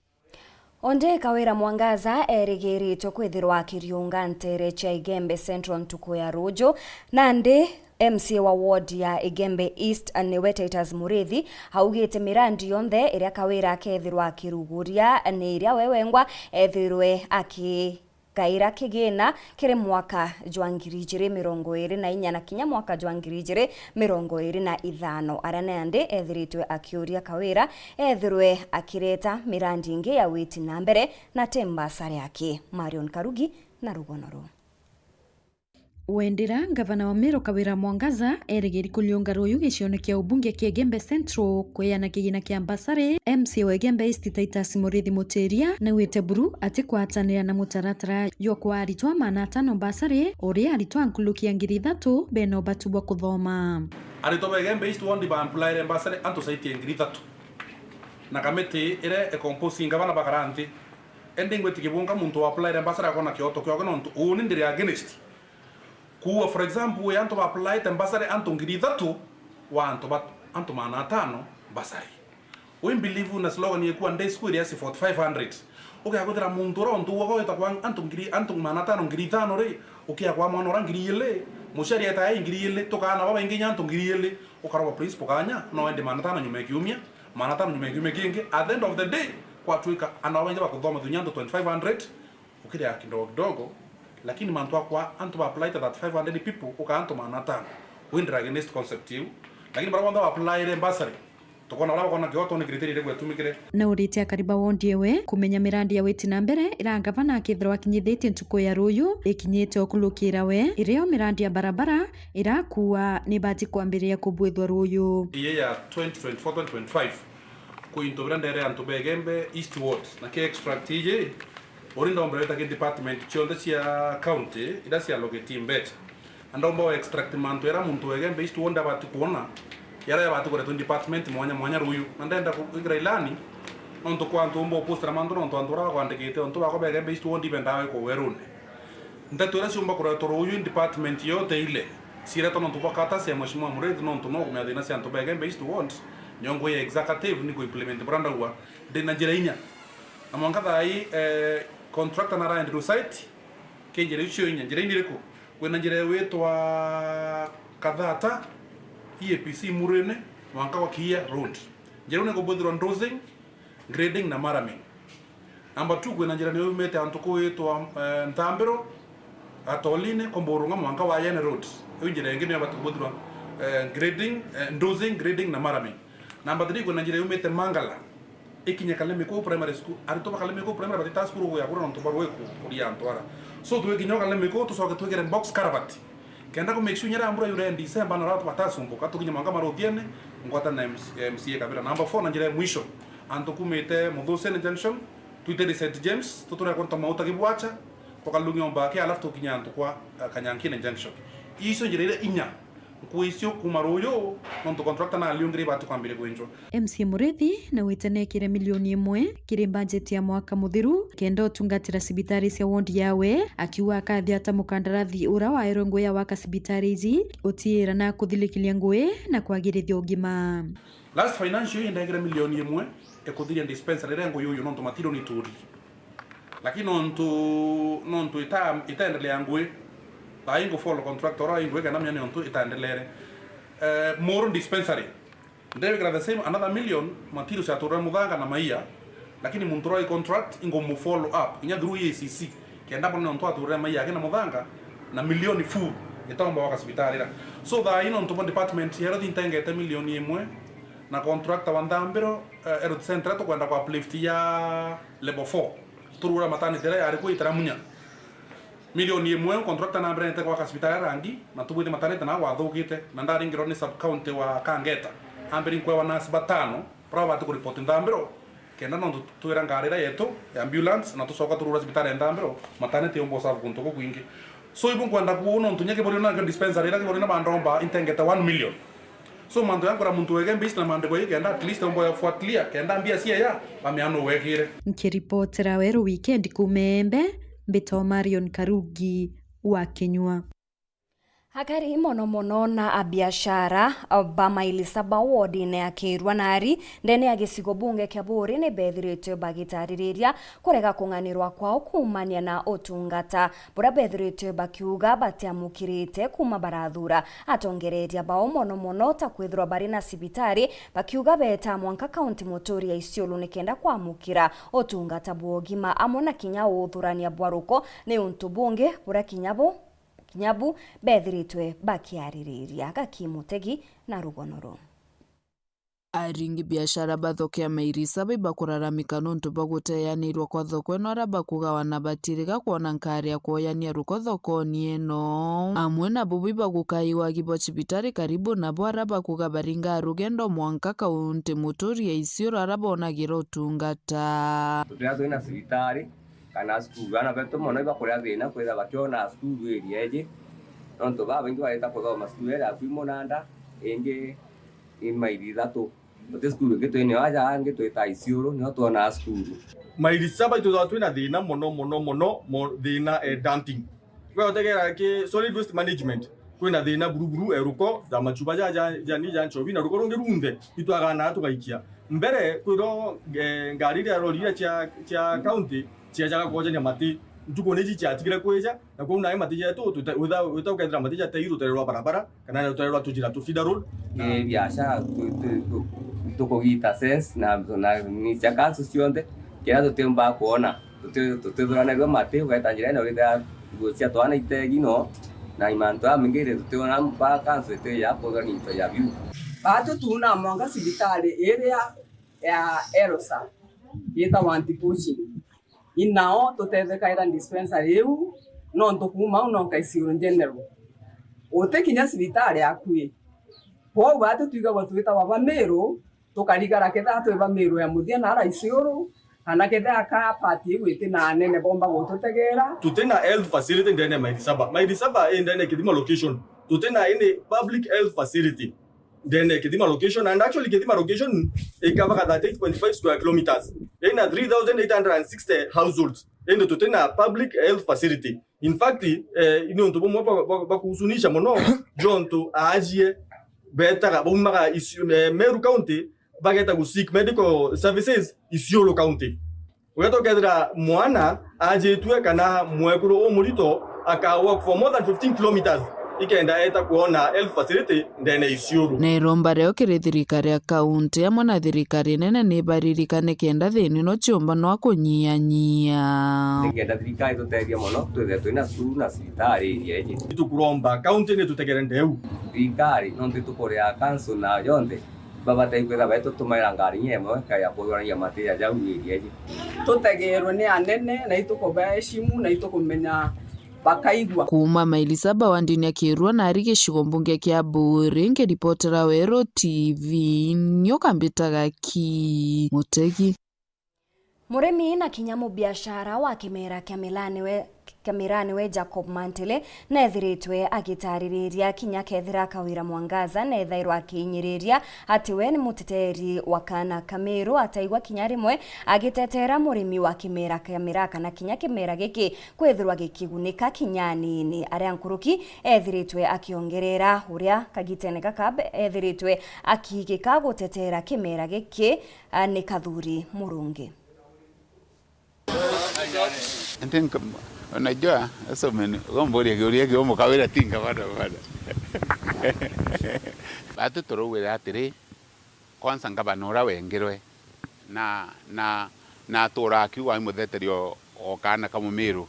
Onde Kawira Mwangaza erigiritwe kwithirwa akiriunga ntere cia Igembe Central ntuku ya ruju, nandi M C A wa ward ya Igembe East niwe Titus Murithi augite mirandi yonthe iria Kawira akethirwa akiruguria ni iria we wengwa ethirwe akikaira kigina kiri mwaka jwa ngiri ijiri mirongo iri na inya na kinya mwaka jwa ngiri ijiri mirongo iri na ithano, aria nandi ethiritwe akiuria Kawira ethirwe akireta mirandi ingi ya witi na mbere na ti mbasari aki. Marion Karugi na rugono ruu. Wendera, ngavana wa Meru Kawira Mwangaza erigiri kuriunga ruyu gicione kia ubunge kia Igembe Central kweana kigina kia mbasari. M C A wa Igembe East Titus Murithi Mutiria naugite buru atikwatanira na mutaratara jwa kwa aritwa maana atano mbasari, uria aritwa nkuruki ya ngiri ithatu bena ubatu bwa kuthoma. Aritwa ba Igembe East Ward ba applyire mbasari antu zaidi ya ngiri ithatu, na kamiti iria ikomposi ngavana bakara nthi. Indi ngwitikia bunka muntu wa applyire mbasari akona kioto kioke, nontu uuni ndiri against. Kuuga, for example, wi antu ba applyite mbasari antu ngiri ithatu wa antu ba, antu maana atano mbasari. Wi believe na slogan yeku one day school iriasi forty-five hundred. Ukia kwithira muntu uria untu ugwe witagwa antu ngiri, antu maana atano ngiri ithano ri, ukia kwa mwana uria ngiri ili, muciari etae ngiri ili, tukaana babaingi inya antu ngiri ili, ukarogwa principal kanya, no endi maana atano nyuma ya kiumia, maana atano nyuma ya kiumia kingi. At the end of the day, kwatwika ana babaingi bakuthoma thunya antu twenty-five hundred, ukiria kidogo kidogo, lakini mantu akwa antu ba apply ta thirty-five hundred people, uka antu maana atano. Windira against concept iu. Lakini baria bonthe ba applyire bursary, tukona baria bakona kioto ni criteria iria gwetumikire. Na urite akari ba wondi ewe kumenya mirandi ya witi na mbere iria ngavana akethirwa akinyithitie ntuku ya ruyu ikinyite o kurukira we, irio mirandi ya barabara irakua ni bati kwambiriria kubwithwa ruyu. Iye ya twenty twenty-four twenty twenty-five, kwi into biria ndere antu ba Igembe East Ward, na ki extract iji, uri ndombere wita ki department cionthe cia county iria cia allocate mbeca. Na ndomba o extract mantu jaria muntu wa Igembe East Ward abati kwona, jaria jabati kuretwa department mwanya mwanya ruyu. Na ndenda kwikira ilani, nontu kwa antu umba upostera mantu, nontu antu baria bakwandikite, antu bakwa ba Igembe East Ward ibendaa wikwa werune. Nteto iria ciumba kuretwa ruyu in department yote ile, ciretwa nontu bwa karatasi ya Mheshimiwa Murithi, nontu no kumenya thina cia antu ba Igembe East Ward, nyongo ya executive ni ku implement buria ndauga. Ndina njira inya. Na mwanka thaa ii, eh, contractor naraenderwa site, ki njira icio inya. Njira inya iriku? Kwina njira iwitwa Kathata, E A P C Murine, mwanka gwa Kiia Road. Njira iu ni kubwithirwa dozing, grading na marraming. Number two, kwina njira niyo yumite antu kuitwa, eh, Ntambiro, Gatolini, Komborunga, mwanka wa Yene Road. Iu njira ingi niyo ibati kubuthirwa, eh, grading, eh, dozing, grading na marami. Namba three, kwina njira yumite Mangala ikinye Kalemiko Primary School. Aritwa ba Kalemiko Primary batita cukuru ya kuria nontu barwe ku-, kuria antu ara. So, twikinya o Kalemiko, tucoke twikire box culvert. Kenda ku make sure nyara mbura yure December na ratu batasumbuka, tukinye mwanka Maruthiene, ngwata na M C, M C A Kabira. Namba four, na njira ya mwisho, antu kumite Muthuciene Junction, twitiri Saint James, tuture kwonta mauta Kibwacha, tukalungia mbake, alafu tukinya antu kwa, eh, Kanyankine Junction. Icio njira iria inya. Nkui icio kuuma ruuyu, nontu contractor na aliungire ibati kwambiria kwinjwa. M C A Murithi na witanekire milioni imwe kiri mbajeti ya mwaka muthiru kenda utungatira cibitari cia ward yawe, akiuga akathia ata mukandarathi ura waerwe ngui ya waka cibitari iji utiira na kuthilikilia ngui na kwagirithia ugima. Last financial year indekire milioni imwe ikuthiria dispensary iria ngui uyu nontu material ni turi. Lakini nontu, nontu ita-, itaendelea ngui, thaa ii ngu follow contractor ura ingui kenda menya nontu itaendelere. Eh, Muru dispensary, ndewikira the same another million, materials ya turira muthanga na maia, lakini muntu ura i contract ingu mu follow up, inya through E A C C, kenda bona nontu aturire maia ake na muthanga, na milioni full itomba waka cibitari ira. So thaa ii nontu bo department ya health intengete milioni imwe, na contractor wa Nthambiro, eh, health center tukwenda ku uplift ya level four. Turura maternity iria yari kuo itaramunya. Milioni imwe contractor nambirite gwaka cibitari ya Rangi, na tubwite maternity na gwathukite, na ndaringirwa ni sub county wa Kangeta. Ambiri nkwewa nurse batano, baria babati kuripoti Nthambiro, kenda nontu twira ngari iria yetu ya ambulance, na tucoka turura cibitari ya Nthambiro, maternity yomba usavu kuntu kukwingi. So ibu nkwenda kuu nontu nya kiborio nakio dispensary iria kiborio na bandomba intengete one million. So mantu ya nkora muntu wege mbisi na maandiko ii kenda at least ombo yafuatilia kenda mbia cia ya bameano wekire. Nkiripotera Weru Weekend kuuma Embe, mbitwa Marion Karugi wa Kinyua. Akari mono mono na abiashara ba maili saba wodine ya Kirwa Nari ndene ya gicigo bunge kia Buuri ni bethiritwe bagitaririria kurega kung'anirwa kwao kuumania na utungata buria bethiritwe bakiuga batiamukirite kuuma barathura atongereria bao, mono mono ta kwithirwa bari na cibitari, bakiuga beeta mwanka kaunti muturi ya Isiolo nikenda kwamukira utungata bwa ugima amwe na kinya uthurania bwa ruko ni untu bungi buria kinya bu, kinya bu bethiritwe bakiaririria. Gaki Mutegi na rugono ruu. Aringi biashara ba thoko ya Maili Saba ibakuraramika nontu bwa guteyanirwa kwa thoko ino, aria bakugawa na batiriga kwona nkari ya kwoyania ruko thokoni ino. Amwe na bubu ibagukaiwa agi bwa cibitari karibu nabo, aria bakuga baringa rugendo mwanka kaunti muturi ya Isiolo aria bonagira utungata. Tutira twina cibitari kana cukuru, ana betu mono ibakuria thina kwithira bakiona cukuru area iji, nontu babaingi bareta kuthoma cukuru iria akui munanda, ingi i maili ithatu. Guti cukuru ingi twinio aja, angi twita Isiolo, nio twonaa cukuru. Maili Saba itwithagwa twina thina mono, mono, mono, mo-, thina, eh, dumping. Gwe utegera ki solid waste management, kwina thina buruburu, eh, ruko, ja machuba ja, ja, ja ni ja nchobi, na ruko rungi runthe, itwaganaa tugaikia. Mbere, kwiro, eh, ngari iria rori iria cia, cia county, ciajaga kwojania mati, ntuku niji ciatigire kwija, na kwou nae mati jetu, tute-, witha-, wita ukethira mati jatei rutere rwa barabara, kana rutere rwa tujira tu feeder road. Ni biashara tu-, tu-, tu-, tukugita sense na, na ni cia council cionthe, kiria tutiumba kwona, tuti-, tutithuranagua mati, ugeta njira ino withira nguo cia twana itegi no, na imantu ya mingi iri tutiona mpaka council iti ya kuthura into ya biu. Batu tuna mwanka cibitari iria ya Elsa, yitagwa Antipushing. Inao tutethekaira dispensary iu, nontu kuuma au nonka Isiolo General. Uti kinya cibitari akui. Kwou batu twigagwa twitagwa ba Miru, tukarigara kethaa twi ba Miru ya muthia na ara Isiolo, kana kethaa ka part iu iti na anene bomba gututegera. Tuti na health facility ndene ya Maili Saba. Maili Saba i ndene ya Kithima location. Tuti na any public health facility ndene ya Kithima location, and actually Kithima location ikavaga thirty-eight point five square kilometers, ina three thousand eight hundred and sixty households, indi tuti na public health facility. In fact, eh, ni untu bumwe bwa, bwa, bwa kuhusunisha mono, jontu aajie betaga, baumaga Isi-, eh, Meru County, bageta gu seek medical services Isiolo County. Ugeta ukethira mwana ajitue kana mwekuru umurito aka walk for more than fifteen kilometers ikenda eta kwona health facility ndene Isiolo. Na iromba rio kiri thirikari ya kaunti amwe na thirikari nene ni baririkane kenda thina ino ciumba no kunyihanyia. Nikenda thirikari tutethia mono, twithire twina cukuru na cibitari area iji. Itukuromba kaunti ni tutegere ndeu. Thirikari, nontu itukuria council na yonthe, babatai kwithira baitutumaira ngari inya imwe, ka ya kuthurania matira jau area iji. Tutegerwe ni anene, na itukubaheshimu, na itukumenya bakaigua. Kuuma maili saba wa ndini ya Kirua na ari gicigo mbunge kia Buuri, nkiripotera Weru T V, nyoka mbitaga ki Mutegi. Murimi na kinya mubiashara wa kimera kia miraa niwe, kia miraa niwe Jacob Mantele neethiritwe agitaririria kinya kethira Kawira Mwangaza neethairwa akiinyiriria ati we ni muteteri wa kaana ka Miru, ataigwa kinya rimwe agitetera murimi wa kimera kia miraa kana kinya kimera giki kwithirwa gikigunika kinya anini. Aria nkuruki eethiritwe akiongerera uria kagitene gaka be-, eethiritwe akiigika gutetera kimera giki, a, ni Kathuri Murungi. I think, unajua, sasa umeni-, ukamburia kiuria kiu mukawira tinga bado bado. Batu turauwire atiri, kwanza ngavana uria wengirwe, na, na, na atura akiuga ai mutheteria o, o kaana ka Mumiru.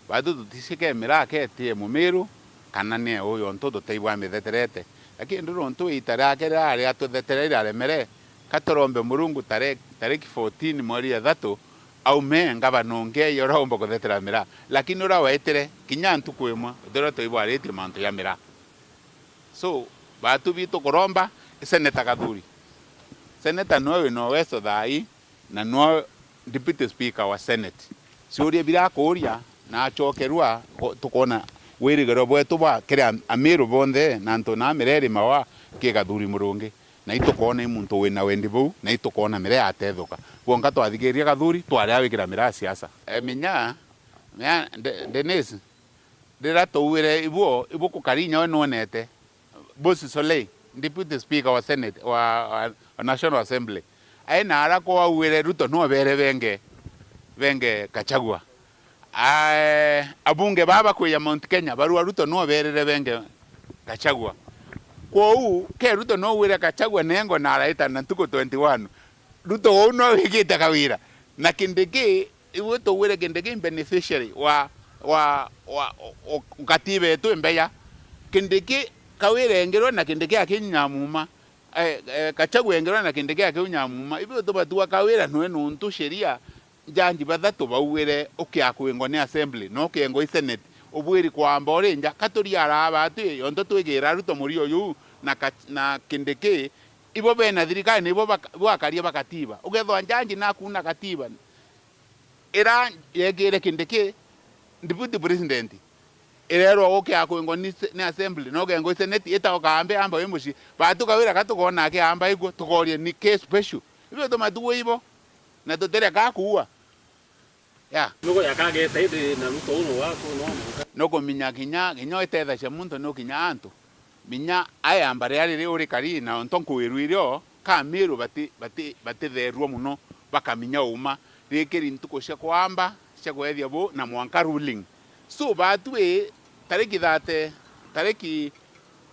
Batu tuticiike miraa ketie Mumiru, kana ni uyu ontu tutaigua amitheterete. Lakini ndu nontu ita riake rirari atuthetere riraremere, ka turombe Murungu tare-, tariki fourteen mweri ya ithatu, aume ngavana ungi ai uria umba kuthetera miraa. Lakini uria waitire, kinya ntuku imwe, uthirwe tuibwaritie mantu ja miraa. So, batu bitu kuromba, Seneta Kathuri. Seneta nwe wina uwezo thaa ii, na nwe Deputy Speaker wa Senate. Ciuria birakuuria, na acokerua, go-, tukona wirigiro bwetu bwa kiri am-, Amiru bonthe, na antu na miraa irimawa ki Kathuri Murungi. Na itukona i muntu wina wendi buu, na itukona miraa yatethuka. Kwonka twathikiria Kathuri, twari awikira miraa siasa. E, minya, minya, De-, Denise, riria twauwire ibuo, ibuo kukari inya we nwonete. Bosi Solei, Deputy Speaker wa Senate, wa, wa, wa National Assembly. Ai na ara kwauwire Ruto nwabere benge, benge Gachagua. Ae, abunge baba kuya Mount Kenya, barua Ruto nwabere benge Gachagua. Kwou, ke Ruto nwauwire Gachagua nengo na araita na ntuku twenty-one. Ruto uu no wigite Kawira. Na Kindiki, iwe tugwire Kindiki beneficiary wa, wa, wa, o, o, katiba yetu imbeya. Kindiki Kawira engirwe na Kindiki akinyamuma. Eh, eh, Gachagua engirwe na Kindiki akinyamuma. Iwe tubatua Kawira nwe nuntu sheria, jaji bathatu bauwire ukiakwingwa ni assembly, no ukiengwa i senate. Ubwiri kwamba uri nja, katuri araba tu, yonto twigira Ruto murio yu na Ka-, na Kindiki, ibo bena thirikari, nibo baka-, bwakaria bakatiba. Ukethwa jaji nakuna katiba, ira yekire Kindiki deputy president, irerwa ukiakwingwa ni se-, ni assembly, no ukengwa i senate, ita ukambe amba wi mucii. Batu Kawira ka tukona akiamba iguo, tukorie ni ki special. Ibo tuma tuwe ibo, na tutireka kuua. Ya. Nugo yakageta indi na Ruto uno wako no mwanka. Nukuminya kinya, kinya uitethecia muntu nukinya antu. Minya aya mbari ya riri uri kari na onto nkuiru irio, ka Amiru bati-, bati-, batitherua muno, bakaminya uma. Rikiri ntuku cia kwamba, cia kwethia bu, na mwanka ruling. So, batwi, tariki thirty, tariki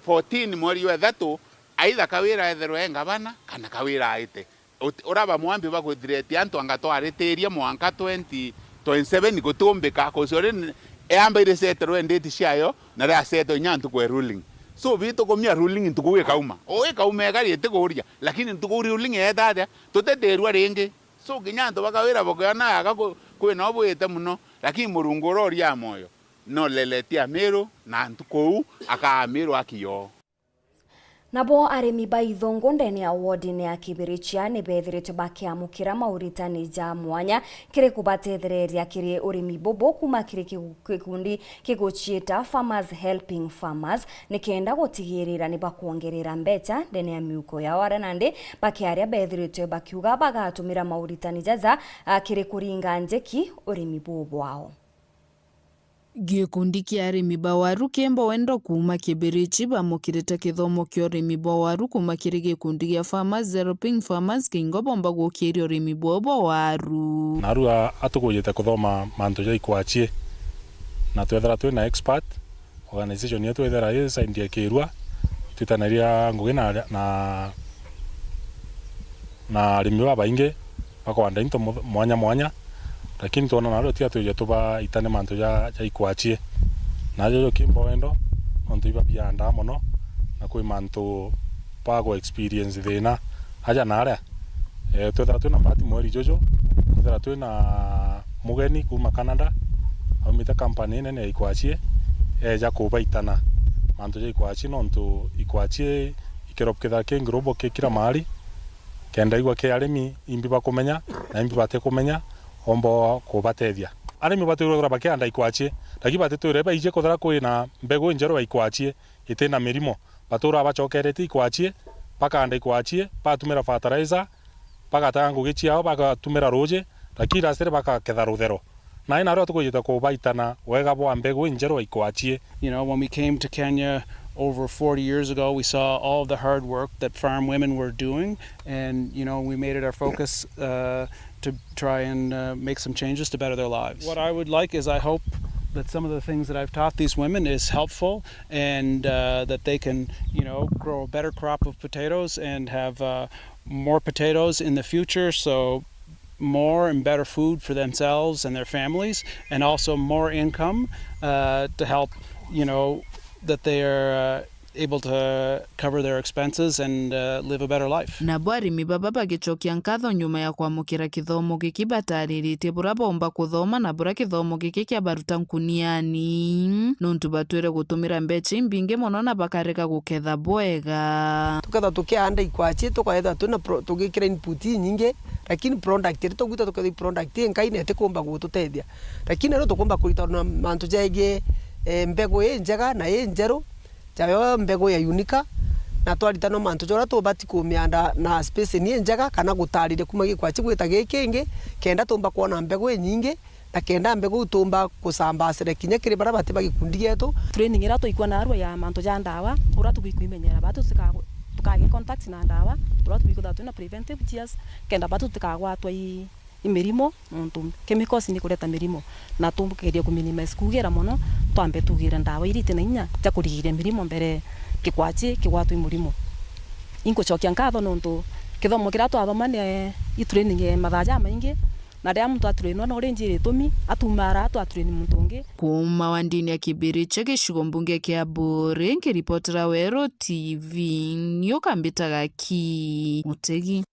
fourteen mweri wa ithatu, either Kawira etherwe e ngavana, kana Kawira aite. Ut-, uraba mwambi bakuthireti antu anga twaritiria mwanka twenty twenty-seven gutumbika, 'cause already eamba iriseterwe ndate ciayo, na riaseto inya ntuku e ruling. So, bitukumia ruling ntuku ikauma. O ikauma ikari itikuria, lakini ntuku ruling eeta atia, tutetirua ringi. So, kinya antu ba Kawira bukiona aka ku-, kwina ubwite muno, lakini Murungu uria uria moyo, no leletie Amiru, na ntuku uu akaa Amiru akio. Nabo arimi ba ithungu ndene ya wodine ya Kibirichia ni beethiritwe bakiamukira mauritani ja mwanya kiri kubatethereria kiri urimi bubu kuuma kiri kigu-, gikundi giguciita Farmers Helping Farmers, nikenda gutigirira ni bakwongerera mbecha ndene ya miuko yao, aria nandi bakiaria beethiritwe bakiuga bagatumira mauritani jaja, a, kiri kuringa njeki urimi buu bwao. Gikundi kia arimi ba waru ki Mbowendo kuuma Kibirichi bamukirite kithomo kia urimi bwa waru kuuma kiri gikundi gia Farmers Helping Farmers kingo bomba gukiria urimi bwao bwa waru. Narua atukujite kuthoma mantu ja ikwachie, na twethira twina expert, Organization yetu ethera i side ya Kirua, twitanagia ngugi na, na, na arimi babaingi bakwanda into mu-, mwanya mwanya, lakini twona nario tiga twije tubaitane mantu ja, ja ikwachie. Najo jo kimboendo, nontu ibabiandaa mono, na kwi mantu ba ku experience thina aja na aria. Eh, twethira twina mbati mweri juju, twethira twina mugeni kuma Canada, aumite company inene ya ikwachie, eja kubaitana mantu ja ikwachie, nontu ikwachie ikirop kethira ki global ki kila mahali, kenda igwa ki arimi imbi bakumenya na imbi batikumenya, omba kubatethia. Arimi batwirwe kwithira bakianda ikwachie, lakini batitwire baije kwithira kwina mbegu injeru ya ikwachie itina mirimo. Batura bacokerete ikwachie, bakaanda ikwachie, batumira fertilizer, bagataga ngugi ciao, bagatumira ruuji, lakini lastly bakaketha ruthero. Nai nario tukwijite kubaitana wega bwa mbegu injeru ya ikwachie. You know, when we came to Kenya over forty years ago, we saw all the hard work that farm women were doing, and, you know, we made it our focus, uh, to try and, uh, make some changes to better their lives. What I would like is, I hope that some of the things that I've taught these women is helpful, and, uh, that they can, you know, grow a better crop of potatoes and have, uh, more potatoes in the future, so more and better food for themselves and their families, and also more income, uh, to help, you know, that they are, uh, able to cover their expenses and, uh, live a better life. Nabo arimi baba bagicokia nkatho nyuma ya kwamukira kithomo giki, batariritie buria baumba kuthoma na buria kithomo giki kiabaruta nkuniani, nontu batwire gutumira mbecha imbingi mono na bakarega guketha bwega. Tukethwa tukianda ikwachie, tukaethwa twina pro-, tugikira input inyingi, lakini product iria tugwita tukethwa i product inkai na itikumba gututethia. Lakini riu tukumba kurita na mantu jegie, eh, mbegu injega na injeru, jayo mbegu ya unica, na twaritanwa mantu jaria tubati kumianda na spacing injega, kana gutariria kuma gikwachi gwita gikingi, kenda tumba kwona mbegu inyingi, na kenda mbegu iu tumba kusambasira kinya kiri baria bati ba gikundi gietu. Training iria tuikua narua ya mantu ja ndawa, uria tubui kwimenyera, batu tukage contact na ndawa, uria tubui kwithirwa twina preventive gears, kenda batu tukagwatwa i i mirimo, nontu chemicals ni kureta mirimo, na tugerie ku minimize kugira mono, twambe tugire ndawa iria itina inya cia kurigiria mirimo mbere kikwachi kigwatwa i murimo. Inkucokia nkatho nontu kithomo kiria twathoma ni i training ya mathaa jamaingi, na riria muntu atrainwa na uria injiri itumi, atumaara atu atrain muntu ungi. Kuuma wandini ya Kibiriche, gicigo mbunge kia Buuri, nkiripotera Weru T V, ni ukambitaga ki Mutegi.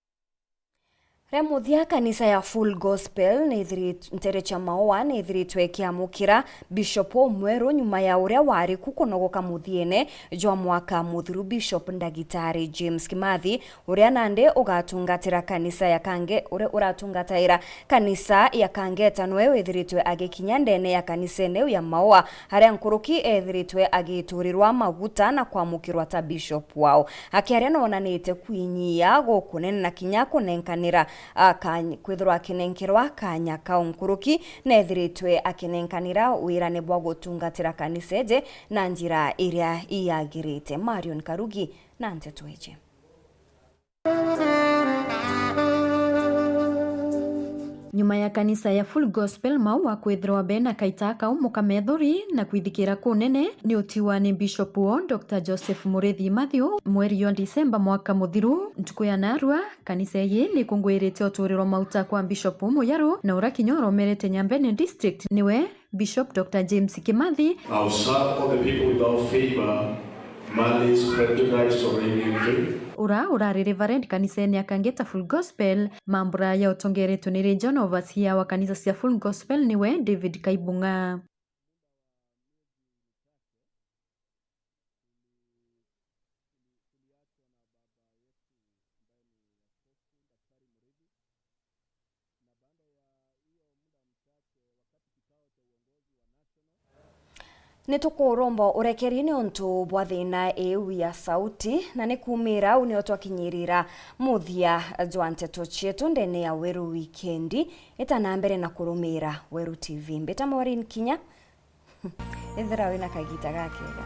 Ria muthia, kanisa ya Full Gospel niithirit-, ntere cia Maua niithiritwe ikiamukira Bishop umweru nyuma ya uria wari ku kunogoka muthiene jwa mwaka muthiru, Bishop Ndagitari James Kimathi, uria nandi ugatungatira kanisa ya Kange-, uria uratungataira kanisa ya Kangeta, nwe withiritwe agikinya ndene ya kanisene iu ya Maua, aria nkuruki eethiritwe agiturirwa maguta na kwamukirwa ta bishop wao. Akiaria, noonanite kwinyia gukunene na kinya kunenkanira, a, kany-, kwithirwa akinenkerwa kanya kau. Nkuruki neethiritwe akinenkanira wirane bwa gutungatira kanisa iji na njira iria iyagirite. Marion Karugi na nteto iji. Nyuma ya kanisa ya Full Gospel Maua kwithirwa bena kaita kau mukamethori na kwithikira kunene, ni utiwa ni Bishop wo, Doctor Joseph Murithi Matthew, mweri jwa Disemba mwaka muthiru. Ntuku ya narua, kanisa iji ni kungwirite uturiro mauta kwa Bishop umujaru na uria kinya uromerete Nyambene District, niwe Bishop Doctor James Kimathi. I'll serve all the people without favor, malice, prejudice, or envy. Ura urari Reverend kanisene ya Kangeta Full Gospel, mambura ya utongeretwe ni Regional Overseer wa kanisa cia Full Gospel niwe David Kaibung'a. Ni tukuromba urekeri niuntu bwa thina iu ya sauti, na ni kuumira au nio twakinyirira muthia jwa nteto cietu ndene ya Weru Wikendi. Ita na mbere na kurumira Weru T V. Mbita Maureen Kinya. Ethira wina kagita gakega.